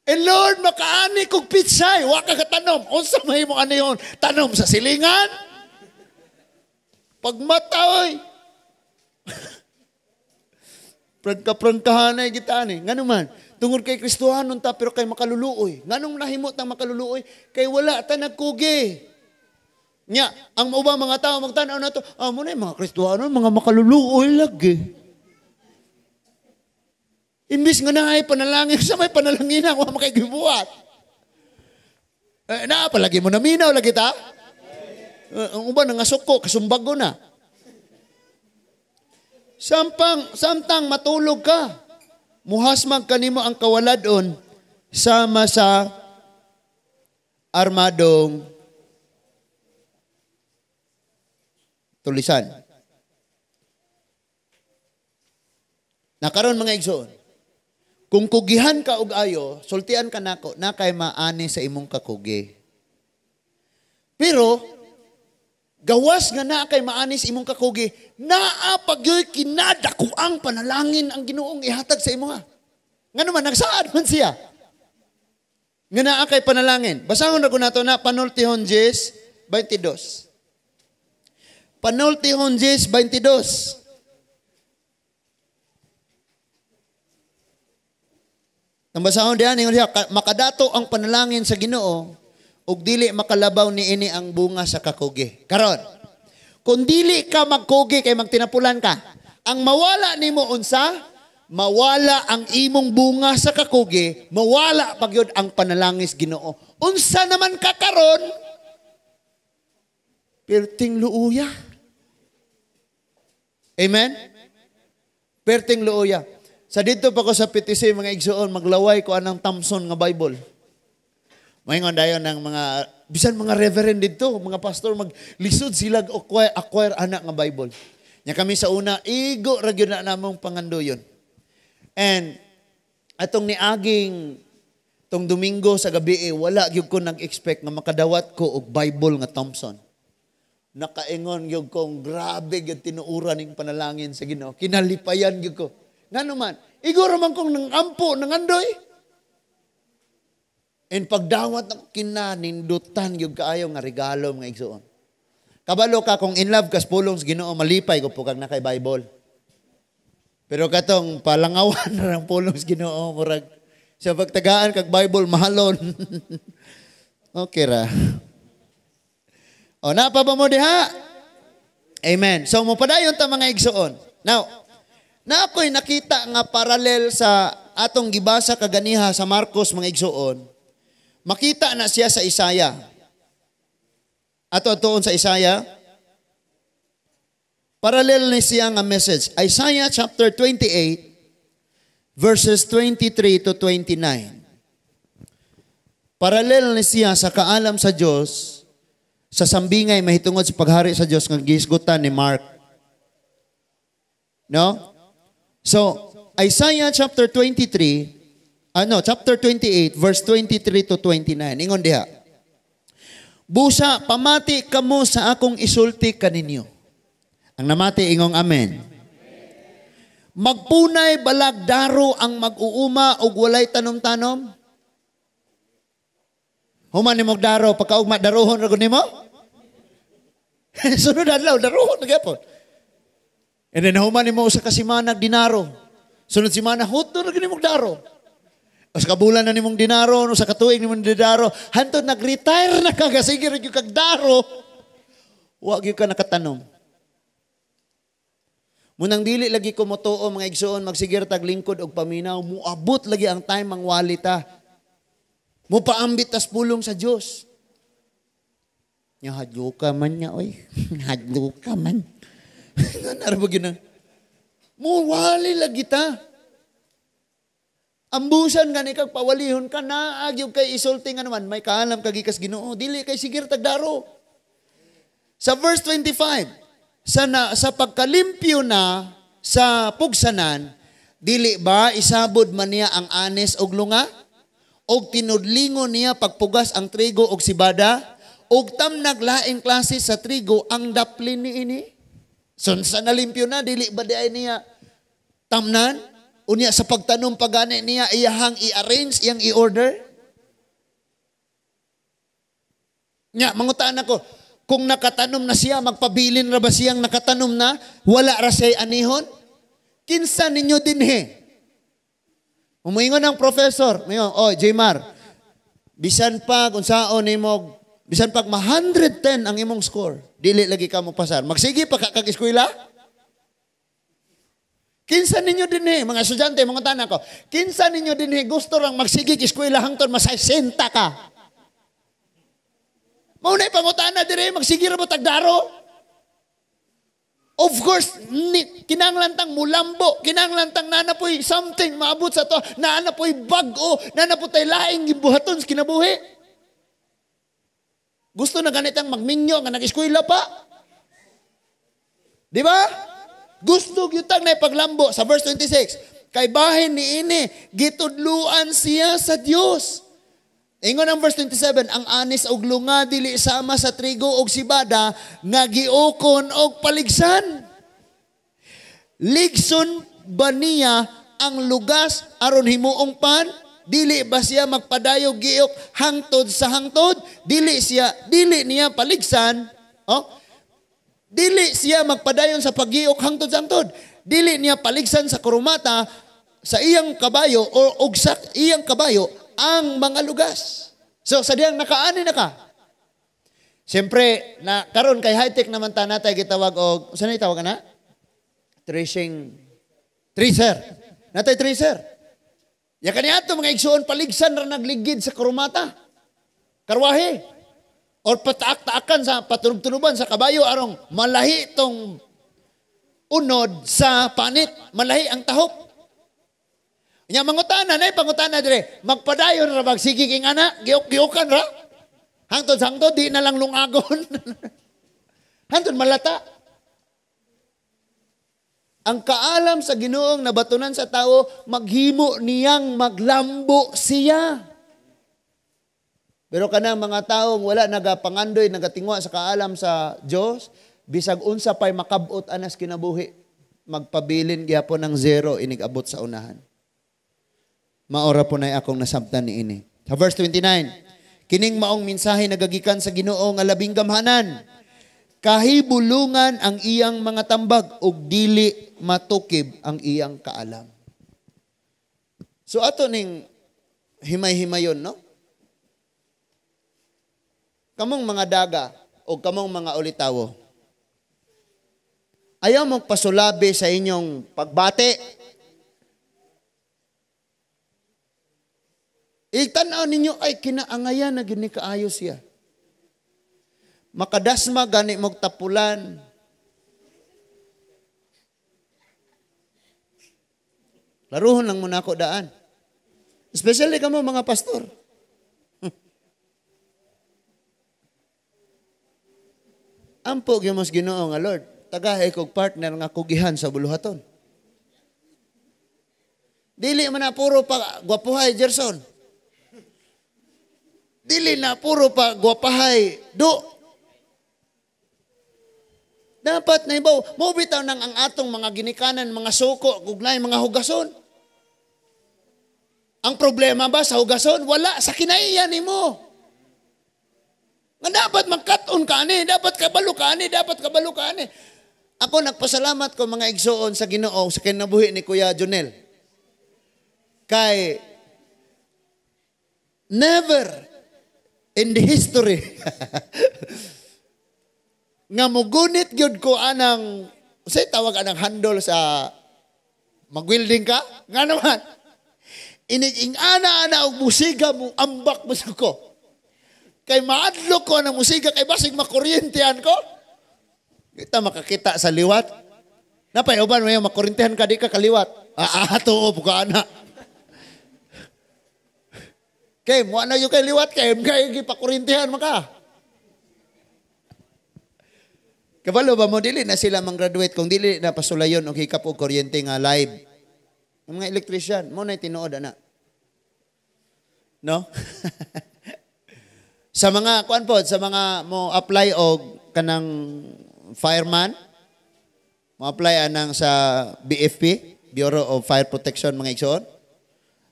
A: And Lord, makaani kog pitsay, wa ka katanom. Unsa may mo ani yon? Tanom sa silingan? Pagmata oy. Prangka-prangkahanay kita ani. Ngano man, tungod kay Kristohanon ta pero kay makaluluoy. Nganong nahimo tang makaluluoy? Kay wala ta nagkugi. Nya, ang ubang mga tao magtan-aw na to, mo na mga Kristohanon, mga makaluluoy lagi. Imbis nga na ay panalangin, sa may panalangin ako, makagibuhat. Naa, palagi mo na minaw, lagi ta? Ang uban, nangasuko, kasumbago na. Samtang matulog ka, muhasmag kanimo ang kawaladon, sama sa armadong tulisan. Nakaron mga igsoon, kung kugihan ka og ayo, sultian ka nako, na kay maani sa imong kakugi. Pero, gawas nga na kay maani sa imong kakugi, naa pagyoy kinadakuang panalangin ang Ginoong ihatag sa imo ha. Ngano man, nagsaad man siya. Nga naa kay panalangin. Basahon ra ko nato na Panultihon 10:22. Panultihon 10:22. Ang basahon diyan, ingon siya, makadato ang panalangin sa Ginoo ug dili makalabaw niini ang bunga sa kakugi. Karon, kung dili ka magkugi kay magtinapulan ka, ang mawala nimo unsa? Mawala ang imong bunga sa kakugi, mawala pagyud ang panalangin sa Ginoo. Unsa naman ka karon? Perting luuya. Amen? Perting luuya. Sa dito pa ko sa PTC, mga igsoon, maglaway ko anang Thompson nga Bible. Maingon dayon ng mga, bisan mga reverend dito, mga pastor, maglisod sila acquire anak nga Bible. Nya kami sa una, igo ra gyud na namong pangandoyon. And atong niaging tong Domingo sa gabi, wala gyud ko nag-expect nga makadawat ko og Bible nga Thompson. Nakaingon gyud kong grabe gyud tinuoran ning panalangin sa Ginoo. Kinalipayan gyud ko. Ngano man, iguro man kong nangampo, nangandoy. And pagdawat nako kinanindutan gyud kaayo nga regalo, mga igsuon. Kabalo ka kung in love ka sa pulong sa Ginoo, malipay ko po kag na kay Bible. Pero katong palangawan na ang pulong sa Ginoo, murag sa pagtagaan kag Bible mahalon. Okay ra. O napa ba mo diha? Amen. So mopadayon ta, mga igsuon. Now, na ako'y nakita nga parallel sa atong gibasa kaganiha sa Marcos, mga igsuon. Makita na siya sa Isaiah. Ato atuon sa Isaiah. Parallel ni siya nga message. Isaiah chapter 28 verses 23 to 29. Parallel ni siya sa kaalam sa Dios sa sambingay mahitungod sa paghari sa Dios nga gihisgutan ni Mark. No? So, Isaiah chapter 23, ano, chapter 28 verse 23 to 29. Ingon diha. "Busa pamati kamo sa akong isulti kaninyo." Ang namati, ingong amen. "Magpunay balag daro ang mag-uuma og walay tanom-tanom?" Human nimo daro, pagkaugma daruhon ra gud nimo? Sunod adlaw daruhon na gyapon. And then human nimo usa ka semana dinaro. Sunod semana hutdo ra gud nimo daro. Usa ka bulan na nimong dinaro, usa ka tuig nimong dinaro, hantod nag-retire na ka, sige ra gyud kag daro. Wa gyud ka nakatanom. Munang dili lagi ko motuo, mga igsuon, magsigir tag lingkod og paminaw, muabot lagi ang time mangwali ta. Mupaambit tas pulong sa Dios. Nya hadlo ka man niya, oy. Hadlo ka man. Nga ba gyud na? Muwali lagi ta. Ambusan gani kag pawalihon ka naa gyud kay isulti nga naman may kaalam ka gikas Ginoo, dili kay sigir tagdaro. Sa verse 25, sa pagkalimpyo na sa pugsanan, dili ba isabod man niya ang anis og lunga? Og tinudlingon niya pagpugas ang trigo og sibada? Og tamnag laing klase sa trigo ang daplin niini?" So sa nalimpyo na, dili ba di ay niya tamnan? Unya sa pagtanom pagani niya, iyahang i-arrange, iyang i-order? Nya, mangutaan ako, kung nakatanom na siya, magpabilin ra ba siyang nakatanom na, wala ra siya'y anihon? Kinsa ninyo dinhi? Umuingon ang professor, muingon, "Oh, Jmar, bisan pa kung saon nimo, bisan pag ma 110 ang imong score, dili lagi ka mo pasar. Magsige pa ka kag eskwela?" Kinsa ninyo dinhi, mga estudyante, mga tanan ko, kinsa ninyo dinhi gusto rang magsige eskwela hangtod masasenta ka? Mao na pangutana dire, magsige ra mo tagdaro? Of course, ni, kinanglan tang mulambo, kinanglan tang nanapoy something maabot sa to, naanapoy bag-o, nanapoy tay laing gibuhaton sa kinabuhi. Gusto na ganitang magminyo nga nag-eskwela pa. Di ba? Gusto gyud tang na paglambo sa verse 26. "Kay bahin niini gitudluan siya sa Dios." Ingon ang verse 27, "Ang anis og lunga dili sama sa trigo og sibada nga giukon og paligsan. Ligson ba niya ang lugas aron himuong pan? Dili ba siya magpadayog giok hangtod sa hangtod? Dili niya paligsan, oh? Dili siya magpadayon sa paggiok hangtod sa hangtod. Dili niya paligsan sa kurumata sa iyang kabayo o og sa iyang kabayo ang mga lugas." So sa diyang nakaani na ka. Siyempre, na karon kay high-tech naman ta, natay gitawag og usa na tawag ana? Tracing tracer. Natay tracer. Ya kaniadto, mga igsuon, paligsan ra nagligid sa kurumata. Karwahe. Or pataak-taakan sa patunog-tunuban sa kabayo arong malahi tong unod sa panit, malahi ang tahop. Nya mangutana na pangutana dire, magpadayon ra magsige king ana, giok-giokan ra? Hangtod sa hangtod di na lang lungagon. Hangtod malata. Ang kaalam sa Ginoong nabatunan sa tao, maghimo niyang maglambo siya. Pero kanang mga taong wala nagapangandoy, nagatingwa sa kaalam sa Dios, bisag unsa pay makabot anas kinabuhi, magpabilin gyapon ng zero inig abot sa unahan. Maora po na akong nasabtan ni ini. Sa verse 29, kining maong mensahe nagagikan sa Ginoo nga labing gamhanan. Kahibulungan ang iyang mga tambag ug dili matukib ang iyang kaalam. So ato ning himay-himayon, no? Kamong mga daga o kamong mga ulitawo, ayaw mong pasulabi sa inyong pagbate. Itanaw ninyo, ay kinaangayan na gini kaayo siya. Makadasma gani mog tapulan. Laruhon lang muna ako daan. Especially kamo mga pastor. Ampo gyud mas Ginoo nga Lord, tagahi kog partner nga kugihan sa buluhaton. Dili man na puro pa gwapuhay Gerson. Dili na puro pa gwapahay do. Dapat na ibaw, mo bitaw nang ang atong mga ginikanan, mga suko, gugnay, mga hugason. Ang problema ba sa hugason? Wala, sa kinaiyan nimo. Nga dapat magkat-on ka ani, dapat kabalo ka ani, dapat kabalo ka ani. Ako nagpasalamat ko mga igsoon sa Ginoo sa kinabuhi ni Kuya Jonel. Kay never in the history nga mugunit gyud ko anang say tawag anang handle sa magwelding ka nga naman inig ana ana og musiga mo ambak mo sa ko kay maadlok ko anang musiga kay basig makuryentehan ko kita makakita sa liwat napay uban mo makuryentehan ka di ka kaliwat tuo buka ana kay mo na yung kay liwat kay kay gipakuryentehan man ka. Kabalo ba mo, dili na sila mang-graduate kung dili na pasulayon og hikap og kuryente nga live. Ang mga electrician, mo na tinuod ana. No? Sa mga kuan pod, sa mga mo apply og kanang fireman, mo apply anang sa BFP, Bureau of Fire Protection mga igsoon.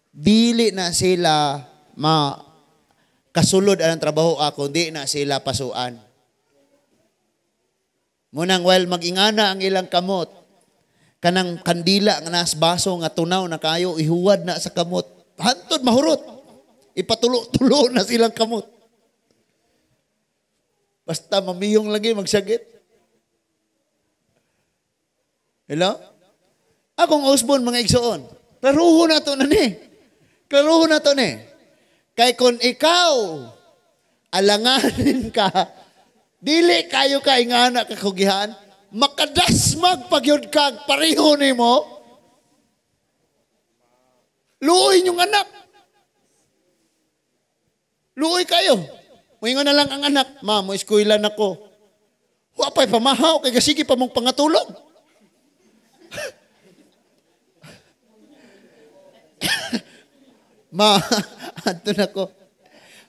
A: Dili na sila ma kasulod anang trabaho ako, di na sila pasuan. Munang while mag-ingana ang ilang kamot, kanang kandila nga nas baso nga tunaw na kayo, ihuwad na sa kamot. Hantod mahurot. Ipatulo-tulo na silang kamot. Basta mamiyong lagi magsagit. Hello? Akong usbon mga igsoon. Klaruho na to na ni. Klaruho na to ni. Kay kung ikaw alanganin ka, dili kayo ka ingana kakugihan, makadasmag pagyud kag pareho nimo. Luoy inyong anak. Luoy kayo. Moingon na lang ang anak, ma, mo eskwela nako. Wa pay pamahaw kay gasige pa mong pangatulog. Ma, adto nako.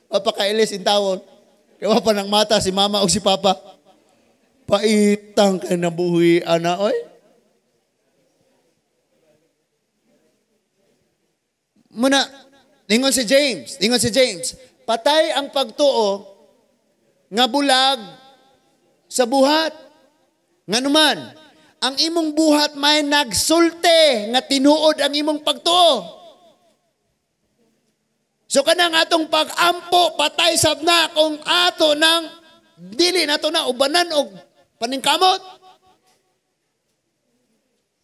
A: Mapakailis in tawon. Kaya pa ng mata si mama o si papa. Paitang kay nabuhi, ana, oy. Muna, ningon si James, patay ang pagtuo nga bulag sa buhat. Nganuman, ang imong buhat may nagsulte nga tinuod ang imong pagtuo. So kanang atong pag-ampo, patay sab na kung ato nang dili nato na ubanan og paningkamot.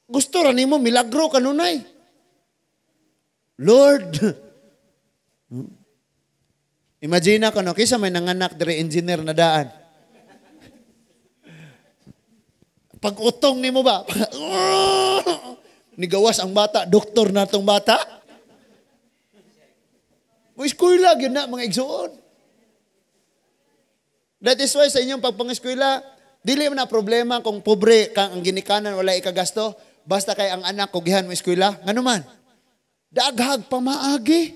A: Gusto ra nimo milagro kanunay. Lord, imagine ako no, kaysa may nanganak dire engineer na daan. Pag-utong nimo ba? Nigawas ang bata, doktor na tong bata. Mo-eskwela gyud na mga igsoon. That is why sa inyong pagpangeskwela, dili man na problema kung pobre kang ang ginikanan wala ikagasto, basta kay ang anak kugihan mo eskwela. Ngano man? Daghag pamaagi.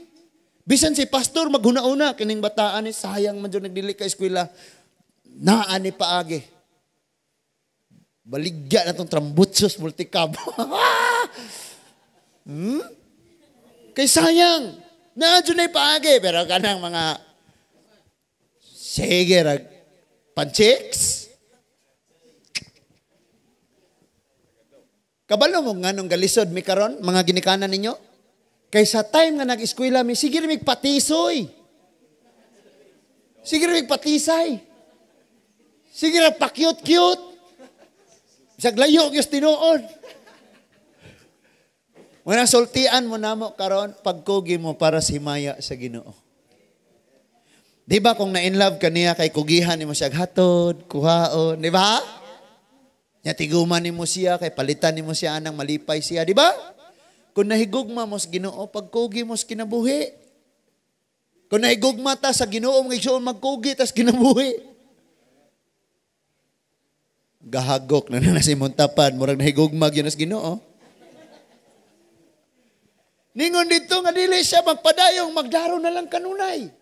A: Bisan si pastor maghuna-una kining bataan ni sayang man jud nagdili ka eskwela. Naa ni paagi. Baligya na tong trambutsos multicab. Kay sayang. Na dyan ay paagi. Pero kanang mga sige rag panchicks. Kabalo mo nga nung galisod mi karon mga ginikanan ninyo? Kay sa time nga nag-eskwela mi, sige mig patisoy. Sige mig patisay. Sige ra pa-cute-cute. Bisag layo gyud tinuod. Muna sultian mo namo karon pagkugi mo para si himaya sa Ginoo. Di ba kung na-in love ka niya kay kugihan nimo siya hatod, kuhaon, di ba? Nya tiguman nimo siya kay palitan nimo siya anang malipay siya, di ba? Kung nahigugma mo sa Ginoo, pagkugi mo sa kinabuhi. Kung nahigugma ta sa Ginoo, mga igsoon magkugi tas kinabuhi. Gahagok na na si Montapan, murag nahigugma gyud sa Ginoo. Ningon dito nga dili siya magpadayong, magdaro na lang kanunay.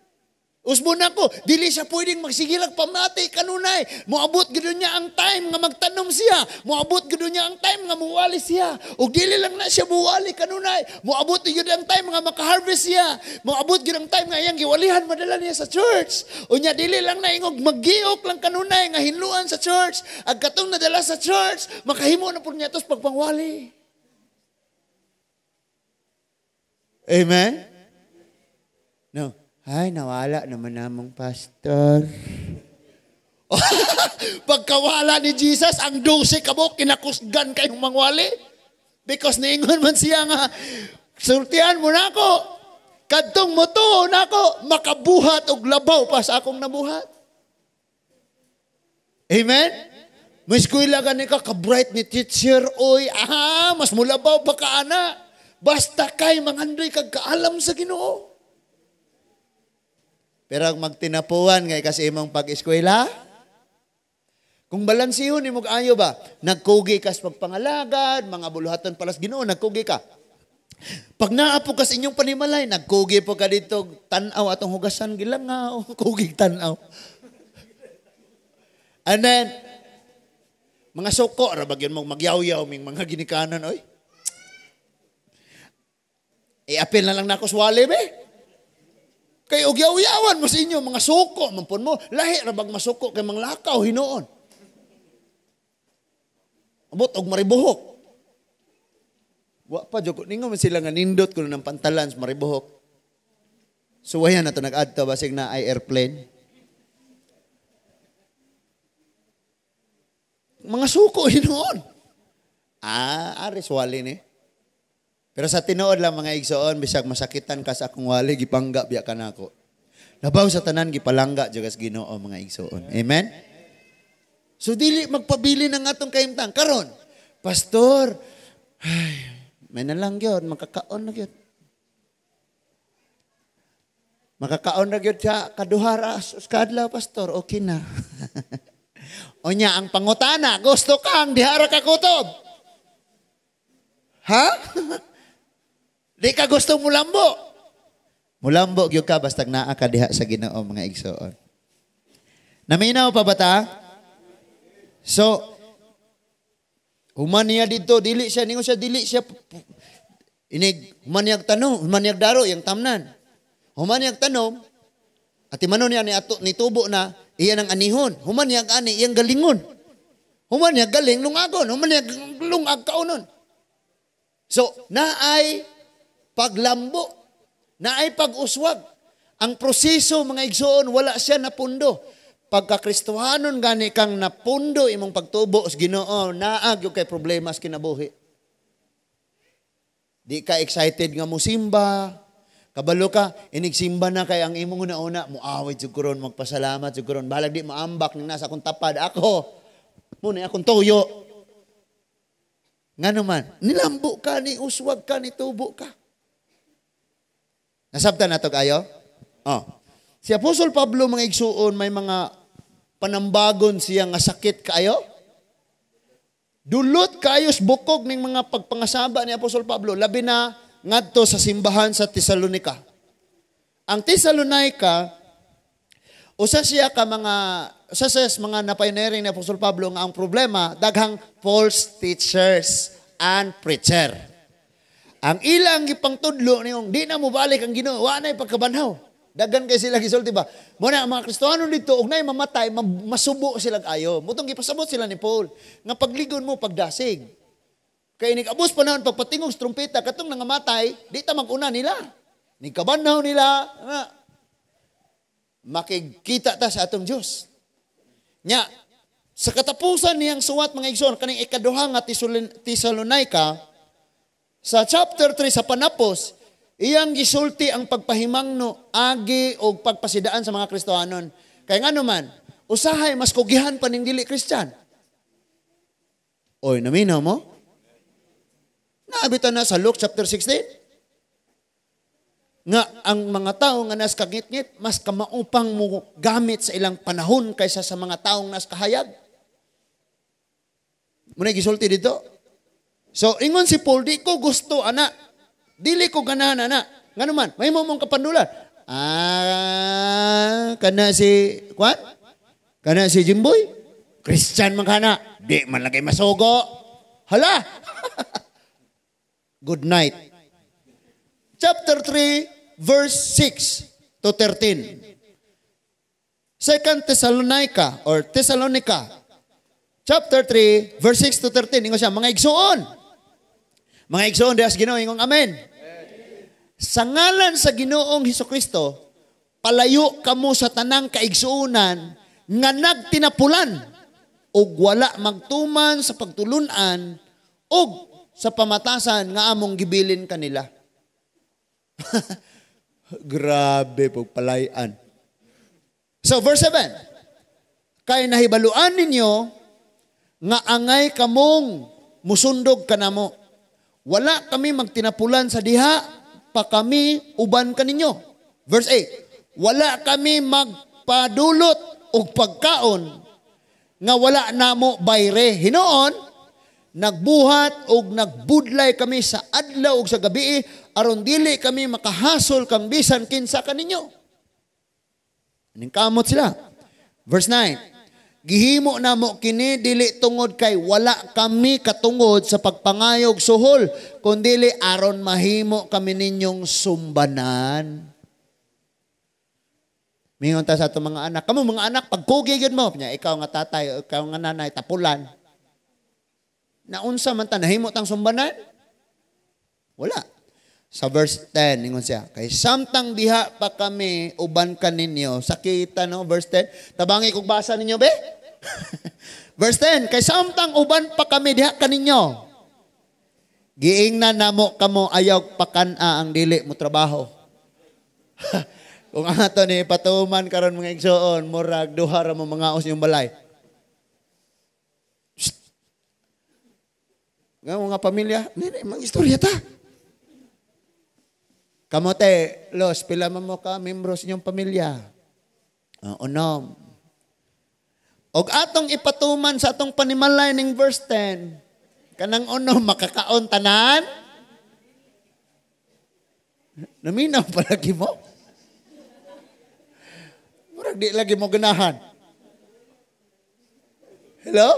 A: Usbon ako, dili siya pwedeng magsigilag pamati kanunay. Moabot gyud niya ang time nga magtanom siya. Moabot gyud niya ang time nga muwali siya. Ug dili lang na siya muwali kanunay. Moabot gyud ang time nga makaharvest siya. Moabot gyud ang time nga iyang giwalihan madala niya sa church. Unya dili lang na ingog maggiok lang kanunay nga hinluan sa church. Ag katong nadala sa church, makahimo na pud niya tos pagpangwali. Amen? No. Ay, nawala naman namong pastor. Pagkawala ni Jesus, ang 12 kabok, kinakusgan kayong mangwali. Because niingon man siya nga, sultian mo na ako, kadtong mo to na ako, makabuhat og labaw pa sa akong nabuhat. Amen? May eskwela ka ni ka, kabright ni teacher, oy, aha, mas mulabaw pa ka, ana. Basta kay mangandoy kag kaalam sa Ginoo. Pero ang magtinapuan ngay kasi imong pag-eskwela, kung balansihon nimo ayo ba, nagkugi ka sa pagpangalagad, mga buluhaton palas Ginoo, nagkugi ka. Pag naapo ka sa inyong panimalay, nagkugi po ka dito, tan-aw atong hugasan gilangaw, kugi tan-aw. And then, mga suko, rabag yun mong magyaw-yaw, ming mga ginikanan, oy. I-apil na lang na ako sa wali, be. Kay ugyaw-yawan mo sa inyo, mga suko, mampun mo, lahi rabag masuko kay manglakaw, hinuon. Abot og maribuhok. Wa pa, joko, ningo man sila nga nindot kuno ng pantalans, maribuhok. Suwayan na to nag-adto, basig na ay airplane. Mga suko, hinuon. Ah, aris wali ni. Pero sa tinuod lang mga igsoon, bisag masakitan ka sa akong wali, gipangga biya ka nako. Labaw sa tanan, gipalangga juga sa Ginoo mga igsoon. Amen? So dili magpabili ng atong kahimtang. Karon, pastor, ay, may na lang yun, makakaon na yun. Makakaon na yun siya, kaduhara, kadlaw, pastor, okay na. O niya, ang pangutana, gusto kang, dihara ka kutob. Ha? Di ka gusto mulambo. Mulambo gyud ka basta naa ka diha sa Ginoo mga igsoon. Naminaw pa ba ta? So, human niya dito, dili siya, ningon siya, dili siya, inig, human niyag tanom, human niyag daro, iyang tamnan. Human niyag tanom, at imano niya ni, ato, ni tubo na, iyan ang anihon. Human niyag ani, iyang galingon. Human niyag galing, lungagon. Human niyag lungag kaunon. So, naay paglambo, naay pag-uswag. Ang proseso, mga igsoon, wala siya napundo. Pagka-Kristohanon gani kang napundo imong pagtubo sa Ginoo, naa gyud kay problema sa kinabuhi. Di ka excited nga mosimba. Kabalo ka, inigsimba na kay ang imong una-una, muawit jud karon, magpasalamat jud karon. Balag di maambak ning nasa akong tapad ako. Muna akong tuyo. Ngano man, nilambo ka, ni uswag ka, ni tubo ka. Nasabtan nato kayo? Oh. Si Apostol Pablo mga igsuon, may mga panambagon siya nga sakit kayo. Dulot kayo sa bukog ning mga pagpangasaba ni Apostol Pablo, labi na ngadto sa simbahan sa Tesalonica. Ang Tesalonica, usa siya ka mga usa sa mga na-pioneering ni Apostol Pablo nga ang problema daghang false teachers and preacher. Ang ilang gipangtudlo niyong di na mobalik ang Ginoo, wa na pagkabanhaw. Daghan kay sila gisulti ba. Mo na ang mga Kristiyano dito og nay mamatay, masubo sila ayo. Mutong gipasabot sila ni Paul nga pagligon mo pagdasig. Kay inig-abos panahon pagpatingog sa trumpeta katong nangamatay, di ta mag-una nila. Nigkabanhaw nila nga makigkita ta sa atong Dios. Nya sa katapusan niyang suwat, mga igsoon, kaning ikaduha nga Tesalonica sa chapter 3 sa panapos, iyang gisulti ang pagpahimangno agi og pagpasidaan sa mga Kristohanon. Kay ngano man, usahay mas kugihan pa ning dili Christian. Oy, naminaw mo? Naabita na sa Luke chapter 16. Nga ang mga tao nga nas kangitngit mas kamaupang mo gamit sa ilang panahon kaysa sa mga taong nas kahayag. Muna gisulti dito. So ingon si Paul, di ko gusto ana. Dili ko ganahan ana. Ngano man, may mo mong kapandulan. Ah, kana si kwan? Kana si Jimboy? Christian man kana. Di man lagi masugo. Hala. Good night. Chapter 3, verse 6 to 13. Second Thessalonica or Thessalonica, chapter 3, verse 6 to 13. Ingon siya, mga igsuon. Mga igsuon, diha sa Ginoo, ingong amen. Sa ngalan sa Ginoong Hesukristo, palayo kamo sa tanang kaigsuonan nga nagtinapulan ug wala magtuman sa pagtulunan ug sa pamatasan nga among gibilin kanila. Grabe po palayan. So verse 7, kay nahibaluan ninyo nga angay kamong musundog kanamo. Wala kami magtinapulan sa diha pa kami uban kaninyo. Verse 8, wala kami magpadulot og pagkaon nga wala namo bayre. Hinuon, nagbuhat og nagbudlay kami sa adlaw ug sa gabi aron dili kami makahasol kang bisan kinsa kaninyo. Ning kamot sila. Verse 9, gihimo namo kini dili tungod kay wala kami katungod sa pagpangayog suhol, kundili aron mahimo kami ninyong sumbanan. Mingon ta sa atong mga anak, kamo mga anak, pagkugi gyud mo, nya ikaw nga tatay, ikaw nga nanay, tapulan. Naunsa man ta nahimo tang sumbanan? Wala. Sa verse 10, ingon siya, kay samtang diha pa kami uban kaninyo, sakita no, verse 10, tabangi kog basa ninyo be? Verse 10, kay samtang uban pa kami diha kaninyo, giingnan namo kamo ayaw pakan-a ang dili mo trabaho. Kung ato ni patuman karon mga igsoon, murag duha ra mo mga os yung balay. Shh. Nga mga pamilya, nini mga istorya ta. Kamote, los, pila man mo ka membro sa inyong pamilya? Unom. Og atong ipatuman sa atong panimalay ning verse 10, kanang unom makakaon tanan? Naminaw palagi mo? Murag di lagi mo ganahan. Hello?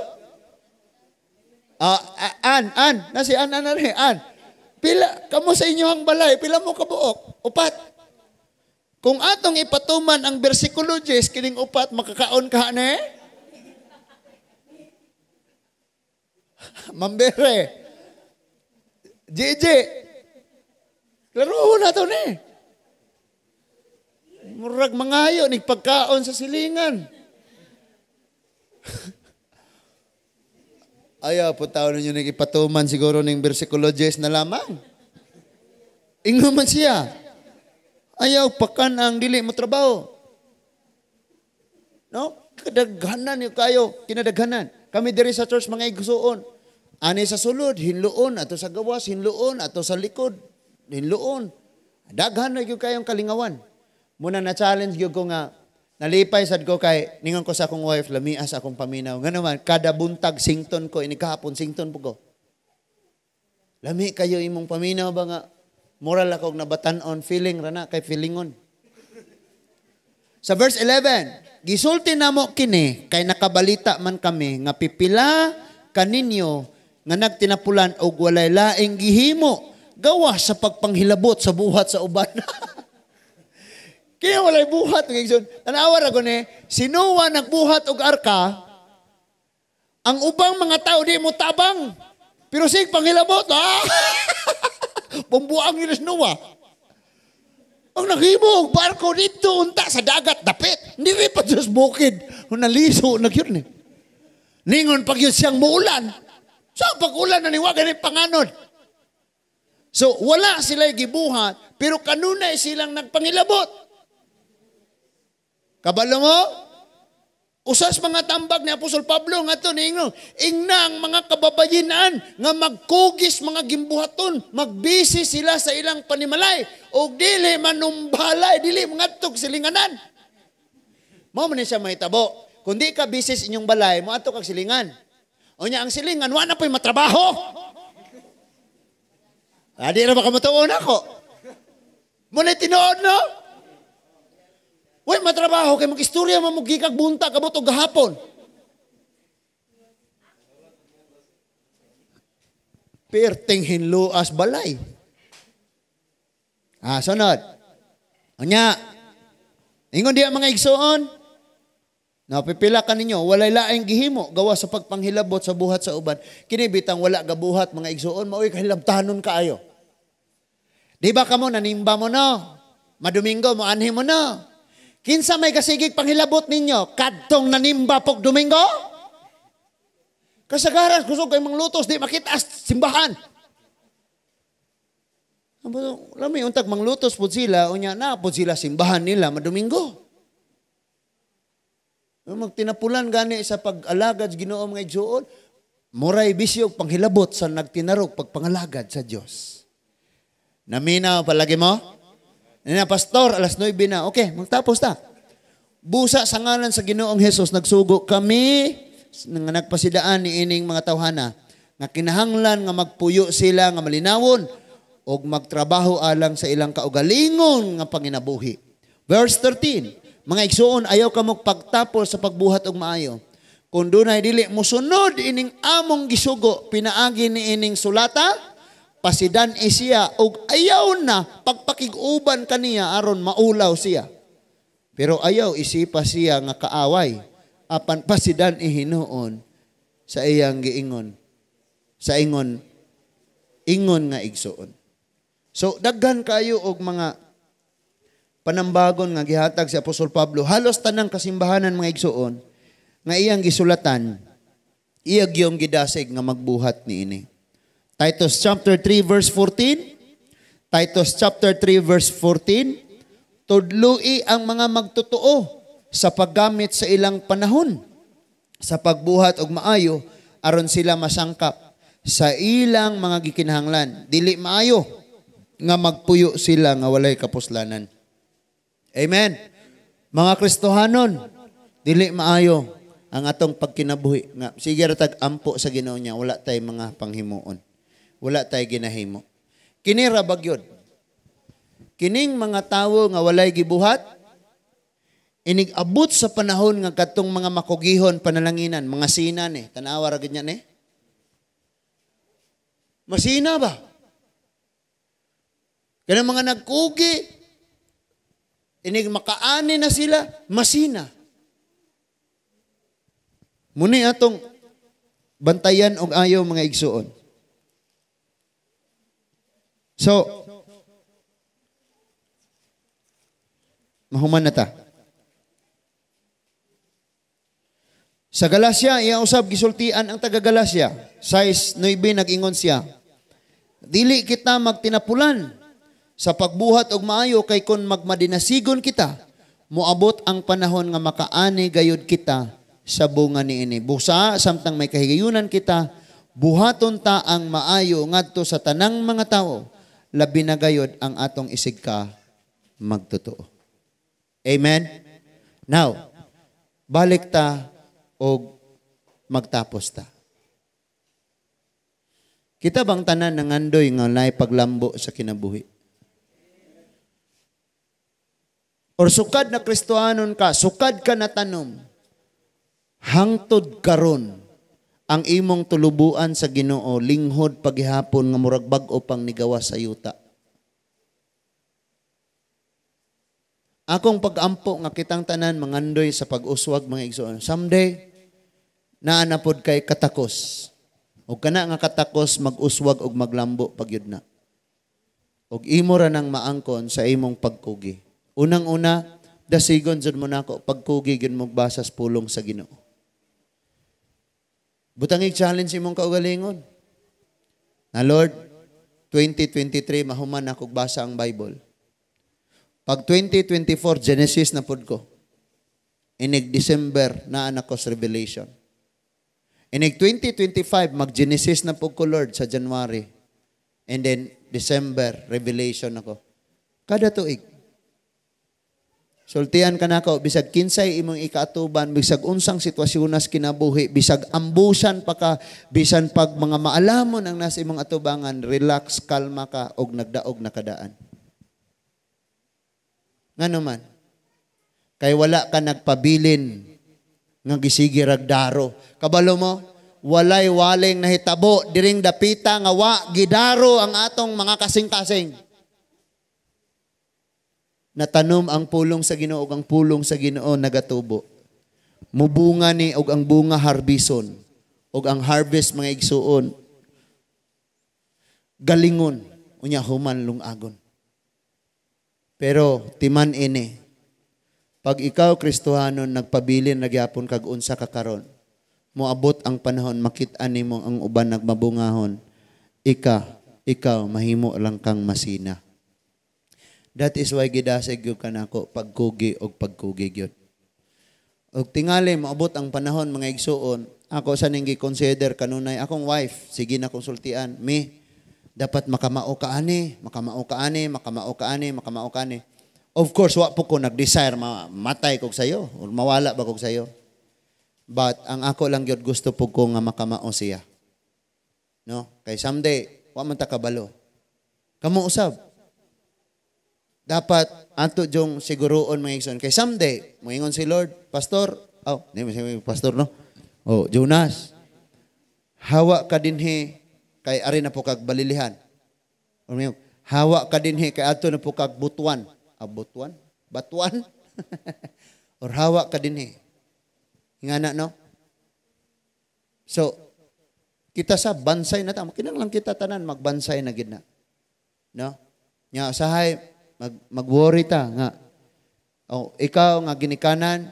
A: An, nasi an, an, an, an. Pila, kamo sa inyohang balay, pila mo kabuok? Upat. Kung atong ipatuman ang bersikulo 10, kining upat, makakaon ka na eh? Mambere. JJ. Klaro na to ni. Murag mangayo, nagpagkaon sa silingan. Ayaw po tao ninyo nagipatuman siguro ng bersikulo 10 na lamang. Ingon man siya. Ayaw pakan ang dili mo trabaho. No? Kadaghanan yung kayo, kinadaghanan. Kami diri sa church mga igsuon. Ani sa sulod, hinluon, ato sa gawas, hinluon, ato sa likod, hinluon. Daghan na gyud kayong kalingawan. Muna na challenge gyud ko nga nalipay sad ko kay ningon ko sa akong wife lamias akong paminaw. Ngano man kada buntag sington ko ini kahapon sington po ko. Lami kayo imong paminaw ba nga moral ako nabatan-on feeling ra na kay feelingon. Sa verse 11, gisulti namo kini kay nakabalita man kami nga pipila kaninyo nga nagtinapulan og walay laing gihimo Gawa sa pagpanghilabot sa buhat sa uban. Kaya walay buhat. Tanawa ra ko ni, si Noah nagbuhat og arka, ang ubang mga tao di mo tabang. Pero sig panghilabot, ha? Pumbuang yun si Noah. Ang naghimo og barko dito unta sa dagat dapit. Hindi pa sa bukid. Naliso na yun eh. Ningon pag yun siyang muulan. So pag ulan na niwagan ni panganod. So wala sila gibuhat, pero kanunay silang nagpangilabot. Kabalo mo? Usas mga tambag ni Apostol Pablo nga to niingon, ingna ang mga kababayinan nga magkugis mga gimbuhaton, magbisi sila sa ilang panimalay og dili manumbalay, dili mangadtog silinganan. Mao man siya mahitabo. Kung di ka busy sa inyong balay, moadto kag silingan. Unya ang silingan wa na po'y matrabaho. Adi ra ba ka motuon ako? Mo na tinuod, no? Uy, matrabaho kay mag-istorya man mo gikag bunta kabot og gahapon. Perting hinluas balay. Ah, sunod. Unya, ingon diya mga igsoon, napipila ka ninyo, walay laing gihimo, gawa sa pagpanghilabot sa buhat sa uban. Kini bitang wala gabuhat mga igsoon, maoy kahilabtanon kaayo. Di ba kamo nanimba mo no? Madomingo mo anhi mo no? Kinsa may kasigig panghilabot ninyo? Kadtong nanimba pog Domingo? Kasagaran, kusog kay manglutos, di makita simbahan. Lami, untag manglutos po sila, unya na po sila simbahan nila madomingo. Magtinapulan gani sa pag-alagad sa Ginoo mga igsoon, muray bisyo panghilabot sa nagtinarog pagpangalagad sa Dios. Naminaw palagi mo? Na, pastor, 9:00 na. Okay, magtapos ta. Busa sa ngalan sa Ginoong Hesus, nagsugo kami nga nagpasidaan ni ining mga tawhana nga kinahanglan nga magpuyo sila nga malinawon og magtrabaho alang sa ilang kaugalingon nga panginabuhi. Verse 13, mga igsoon, ayaw kamog pagtapol sa pagbuhat og maayo. Kung dunay dili mosunod ining among gisugo pinaagi ni ining sulata, pasidan siya og ayaw na pagpakig-uban kaniya aron maulaw siya. Pero ayaw isipa siya nga kaaway apan pasidan ihinuon sa iyang giingon sa ingon ingon nga igsuon. So daghan kayo og mga panambagon nga gihatag si Apostol Pablo. Halos tanang kasimbahanan mga igsuon nga iyang gisulatan, iya gyung gidasig nga magbuhat niini. Titus chapter 3 verse 14. Titus chapter 3 verse 14. Tudloi ang mga magtotoo sa paggamit sa ilang panahon sa pagbuhat og maayo aron sila masangkap sa ilang mga gikinahanglan. Dili maayo nga magpuyo sila nga walay kapuslanan. Amen. Mga Kristohanon, dili maayo ang atong pagkinabuhi nga sige ra tag ampo sa Ginoo niya, wala tay mga panghimuon. Wala tay ginahimo. Kini ra bagyod. Kining mga tawo nga walay gibuhat, inig abot sa panahon nga kadtong mga makugihon panalanginan, mga sina ni, tan-awa ra gid niya ni. Masina ba? Kanang mga nagkugi, inig makaani na sila, masina. Muni atong bantayan og ayaw mga igsuon. So, mahuman na ta. Sa Galacia, iya usab gisultian ang taga Galacia. 6:9 nag-ingon siya. Dili kita magtinapulan sa pagbuhat og maayo kay kon magmadinasigon kita, moabot ang panahon nga makaani gayud kita sa bunga niini. Busa samtang may kahigayunan kita, buhaton ta ang maayo ngadto sa tanang mga tawo, labi na gayud ang atong isig ka magtotoo. Amen. Now, balik ta og magtapos ta. Kita bang tanan nangandoy nga naay paglambo sa kinabuhi? Or sukad na Kristohanon ka, sukad ka na tanom, hangtod karon Ang imong tulubuan sa Ginoo linghod paghihapon nga murag bag-o pang nigawas sa yuta. Akong pag-ampo nga kitang tanan mangandoy sa pag-uswag, mga igsoon. Someday naa na pod kay katakos. Og kana nga katakos mag-uswag og maglambo pagyud na. Og imo ra nang maangkon sa imong pagkugi. Unang-una, dasigon jud mo nako pagkugi gyud mo basas pulong sa Ginoo. Butangig challenge imong kaugalingon. Na Lord, 2023 mahuman akong basa ang Bible. Pag 2024 Genesis na pud ko. Inig December naa na ko sa Revelation. Inig 2025 mag-Genesis na pud ko, Lord, sa January. And then December Revelation ako. Kada tuig. Sultian ka nako, bisag kinsay imong ikaatuban, bisag unsang sitwasyon nas kinabuhi, bisag ambusan pa ka, bisan pag mga maalamon ang nasa imong atubangan, relax, kalma ka, og nagdaog na kadaan. Ngano man? Kay wala ka nagpabilin nga gisigi ragdaro. Kabalo mo, walay waling nahitabo diring dapita nga wa gidaro ang atong mga kasing-kasing. Natanom ang pulong sa Ginoo ug ang pulong sa Ginoo nagatubo. Mubunga ni og ang bunga harbison ug ang harvest, mga igsuon, galingon unya human lungagon. Pero timan ini, pag ikaw Kristohanon nagpabilin nagyapon kag unsa ka karon, moabot ang panahon makit-an nimo ang uban nagmabungahon, ikaw mahimo lang kang masina. That is why gidasig gyud kanako pagkugi og pagkugi gyud. Og tingali moabot ang panahon, mga igsuon, ako sa ning gi-consider kanunay akong wife, sige na konsultian, mi dapat makamao ka ani, makamao ka ani, makamao ka ani, makamao ka ani. Of course, wa po ko nag-desire matay kog sayo or mawala ba kog sayo. But ang ako lang gyud gusto po ko nga makamao siya. No? Kay someday wa man ta kabalo. Kamo usab. Dapat ato jong siguroon, mga igsoon. Kay someday, moingon si Lord, "Pastor," oh, di mo siya pastor, no? "Oh, Jonas, hawa ka dinhi kay ari na po kag Balilihan. Or may, hawa ka dinhi kay adto na po kag Butuan." Ah, Butuan? Batuan? Or hawa ka dinhi. Ingana, no? So, kita sa bansay na ta, kinahanglan kita tanan magbansay na gid na. No? Nya usahay mag-worry ta nga oh, ikaw nga ginikanan,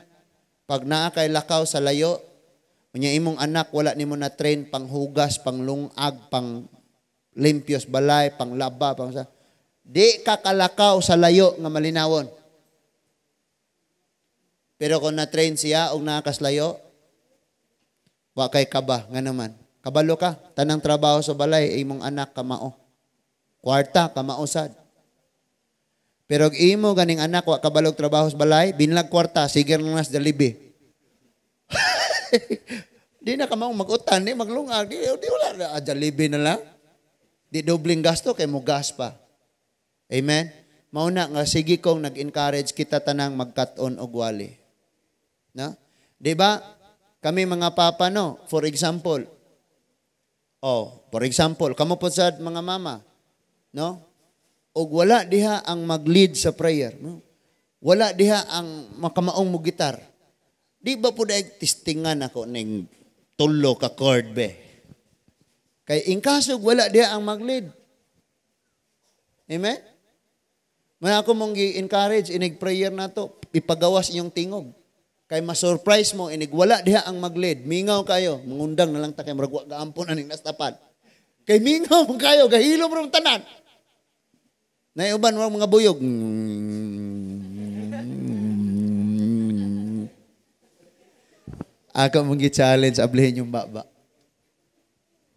A: pag naa kay lakaw sa layo, unya imong anak wala nimo na train panghugas, panglungag, pang limpios balay, panglaba, pang sa di ka kalakaw sa layo nga malinawon. Pero kung na-train siya og naa kas layo, wa kay kaba nga naman. Kabalo ka, tanang trabaho sa balay imong anak kamao. Kwarta kamao sad. Pero og imo ganing anak wa kabalog trabaho sa balay, binlag kwarta, sige lang nas Jollibee. Di na ka maong mag-utan, di maglungag, di wala na, Jollibee na lang. Di dobling gasto kay mo gas pa. Amen? Mauna nga sige kong nag-encourage kita tanang magkat-on og wali. No? Di ba? Kami mga papa, no, for example. Oh, for example, kamo po sad mga mama, no? Og wala diha ang mag-lead sa prayer, no? Wala diha ang makamaong mo gitar. Di ba po dahil testingan ako ning tulo ka chord be? Kay in kaso wala diha ang mag-lead. Amen? May ako mong gi-encourage inig prayer nato, ipagawas inyong tingog. Kay ma-surprise mo inig wala diha ang mag-lead. Mingaw kayo, mangundang na lang ta kay murag wa gaampon aning nastapan. Kay mingaw man kayo, gahilom ra tanan. Naiuban mo mga buyog. Ako mong gi-challenge, ablihin yung baba.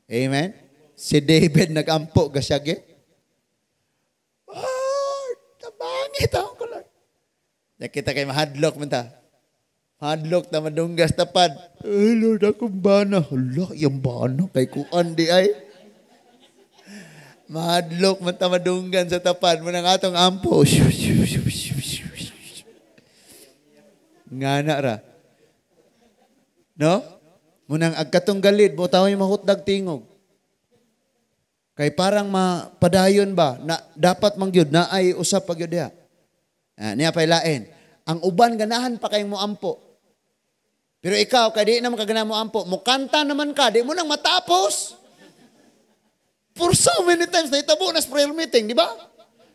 A: Amen? Si David nagampo gasyage. Lord, tabangit ako ko, Lord. Nakita kay mahadlok man ta. Mahadlok ta madunggas tapad. Ay, Lord, akong bana. Hala, yung bana kay kuan di ay. Mahadlok man ta madunggan sa tapad mo ng atong ampo. Ngana ra. No?
B: Munang agkatong galid, mo tawo yung mahutdag tingog. Kay parang mapadayon ba, na dapat mangyud na ay usap pag yun diha. Ah, niya pa'y lain. Ang uban ganahan pa kayong moampo. Pero ikaw, kay di naman ka ganahan moampo, mukanta naman ka, di mo nang matapos. For so many times, nahitabo na sa prayer meeting, di ba?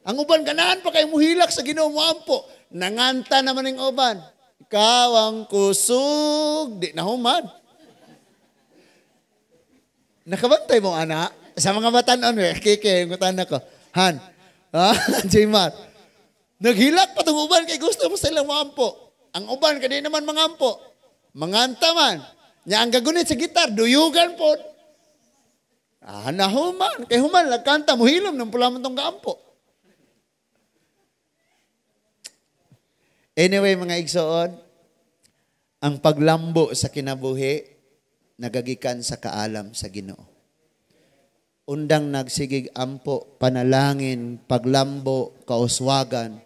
B: Ang uban ganahan pa kayong muhilak sa Ginoo moampo. Nanganta naman ng uban. Ikaw ang kusog, di na human. Nakabantay mo, ana? Sa mga batanon, eh. Kike, yung ko. Han. Ah, Jmar. Naghilak pa tong uban kay gusto mo silang moampo. Ang uban kay di naman mangampo. Manganta man. Nya ang gagunit sa gitar, duyugan po. Ah, nahuman. Kay human, lagkanta, muhilom ng pula man tong gaampo. Anyway, mga igsoon, ang paglambo sa kinabuhi, nagagikan sa kaalam sa Ginoo. Undang nagsigig ampo, panalangin, paglambo, kauswagan,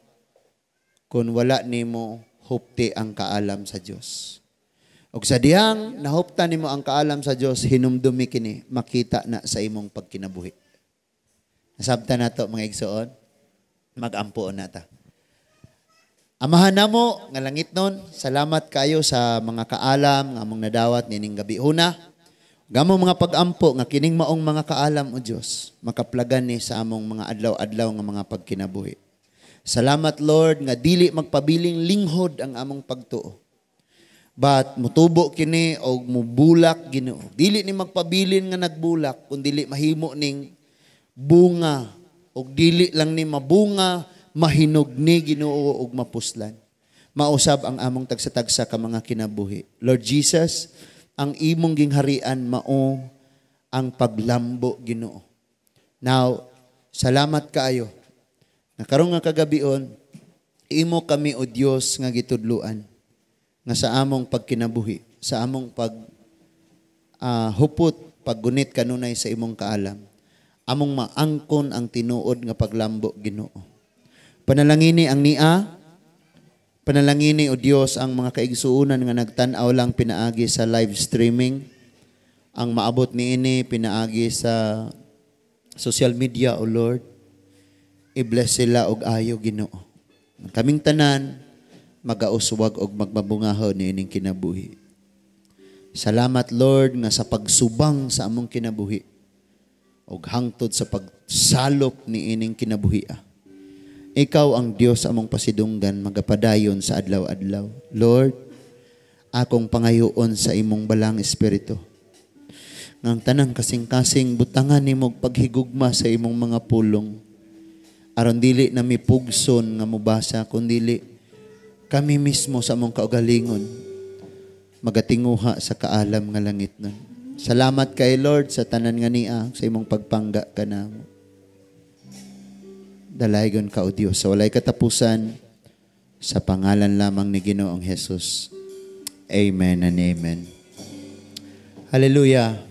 B: kung wala nimo hupti ang kaalam sa Dios. Og sa dihang nahupta nimo ang kaalam sa Dios, hinumdumi kini, makita na sa imong pagkinabuhi. Nasabta nato mga igsoon, magampo na ta. Amahan namo nga langit nun, salamat kayo sa mga kaalam nga among nadawat nining gabi una. Gamo mga pag-ampo nga kining maong mga kaalam o Dios, makaplagan ni sa among mga adlaw-adlaw nga mga pagkinabuhi. Salamat Lord nga dili magpabiling linghod ang among pagtuo. But mutubo kini og mubulak Ginoo. Dili ni magpabilin nga nagbulak kun dili mahimo ning bunga og dili lang ni mabunga mahinog ni Ginoo og mapuslan. Mausab ang among tagsa-tagsa ka mga kinabuhi. Lord Jesus, ang imong gingharian mao ang paglambo Ginoo. Now, salamat kaayo. Nga karon nga kagabion, imo kami o Dios nga gitudluan nga sa among pagkinabuhi, sa among pag hupot, paggunit kanunay sa imong kaalam, among maangkon ang tinuod nga paglambo Ginoo. Panalangini ang nia, panalangini o Dios ang mga kaigsuonan nga nagtan-aw lang pinaagi sa live streaming, ang maabot niini pinaagi sa social media o Lord. I-bless sila og ayo Ginoo. Ang kaming tanan magauswag og magmabungahon niining kinabuhi. Salamat Lord nga sa pagsubang sa among kinabuhi og hangtod sa pagsalop niining kinabuhi. Ikaw ang Dios among pasidunggan magapadayon sa adlaw-adlaw. Lord, akong pangayoon sa imong balang espiritu. Ngang tanang kasing-kasing butangan nimo og paghigugma sa imong mga pulong. Aron dili na mipugson nga mobasa kundili kami mismo sa among kaugalingon magatinguha sa kaalam nga langit nun. Salamat kay Lord sa tanan nga niya sa imong pagpangga kanamo. Dalaygon ka o Dios sa walay katapusan sa pangalan lamang ni Ginoong Jesus. Amen and amen. Hallelujah.